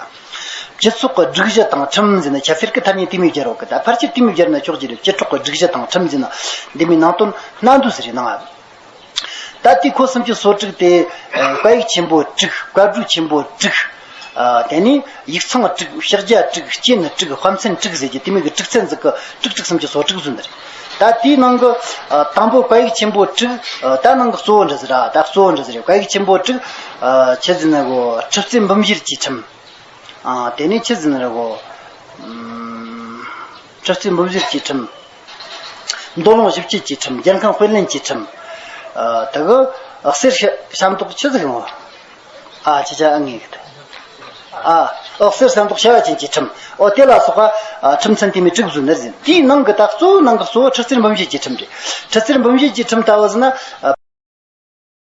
སྤྱི་ཚོགས་ཀྱི་སྒྲིག་གཞི་དང་ཁྲིམས་ཟེར་ན་ཁྱད་པར་གི་ཐ་སྙད་དེ་མོ་སྦྱར་ཡོད་གི་ད། ཕལ་ཆེར་དེ་མོ་སྦྱར་ན་ཆོག་གི་རེད། སྤྱི་ཚོགས་ཀྱི་སྒྲིག་གཞི་དང་ཁྲིམས་ཟེར་ན་འདི་མོའི་ནང་དོན་སྣ་འདུས་ཟིག་རེད་སྣང་བ། ད་ལྟའི་ཁོད་སུམ་ཅུ་སོ་དྲུག་དེ་བཀའ་ཡིག་ཆེན་པོ་དྲུག་བཀའ་བགྲོས་ཆེན་པོ་དྲུག་དེ་ནས་ཡིག་ཚང་དྲུག་ཕྱག་རྒྱ་དྲུག་སྤྱན་དྲུག་དཔལ་མཚན་དྲུག་ཟེར་གྱི་དེ་མོ་གི་དྲུག་ཚན་ཟིག་གི་དྲུག་དྲུག་སུམ་ཅུ་སོ་དྲུག་བཟོས་ནི་རེད། ད་དེའི་ནང་གི་དང་པོ་བཀའ་ཡིག་ཆེན་པོ་དྲུག་ད་ནང་གི་གཙོ་བོ་འདྲ་ཟིག་ར། ད་གཙོ་བོ་འདྲ་ཟིག་རེད། བཀའ་ཡིག་ཆེན་པོ་དྲུག་ཆི་ཟེར་ན་གོ། ཁྲི་རྩེ་འབུམ་བཞེར་གྱི་ཁྲིམས། ཨ། དེ་ནས་ཆི་ཟེར་ན་རེད་གོ། ཨམ། ཁྲི་རྩེ་འབུམ་བཞེར་གྱི་ཁྲིམས། མདོ་ལུང་བཞི་བཅུད་ཀྱི་ཁྲིམས། རྒྱལ་ཁམས་དཔལ་ལེན་གྱི་ཁྲིམས། ཨ། དེ་གི་གསེར་ཤ་ཤམ་ཏོག་ཆི་ཟིག་ཡོང་བ། ཨ། ཅི་བྱ་ཨ་ངེས་གི་ད། ཨ། ཨོ། གསེར་ཤམ་ཏོག་བྱ་བ་ཅན་གྱི་ཁྲིམས། ཨོ། དེ་ལ་སོགས་པ་ཁྲིམས་ཚན་དེ་མོ་དྲུག་བཟོས་ནི་རེད། དེའི་ནང་གི་ད་གཙོ་བོ་ནང་གི་གཙོ་བོ་ཁྲི་རྩེ་འབུམ་བཞེར་གྱི་ཁྲིམས་རེད། ཁྲི་རྩེ་འབུམ་བཞེར་གྱི་ཁྲིམས་ལྟ་བུ་ཟེར་ན།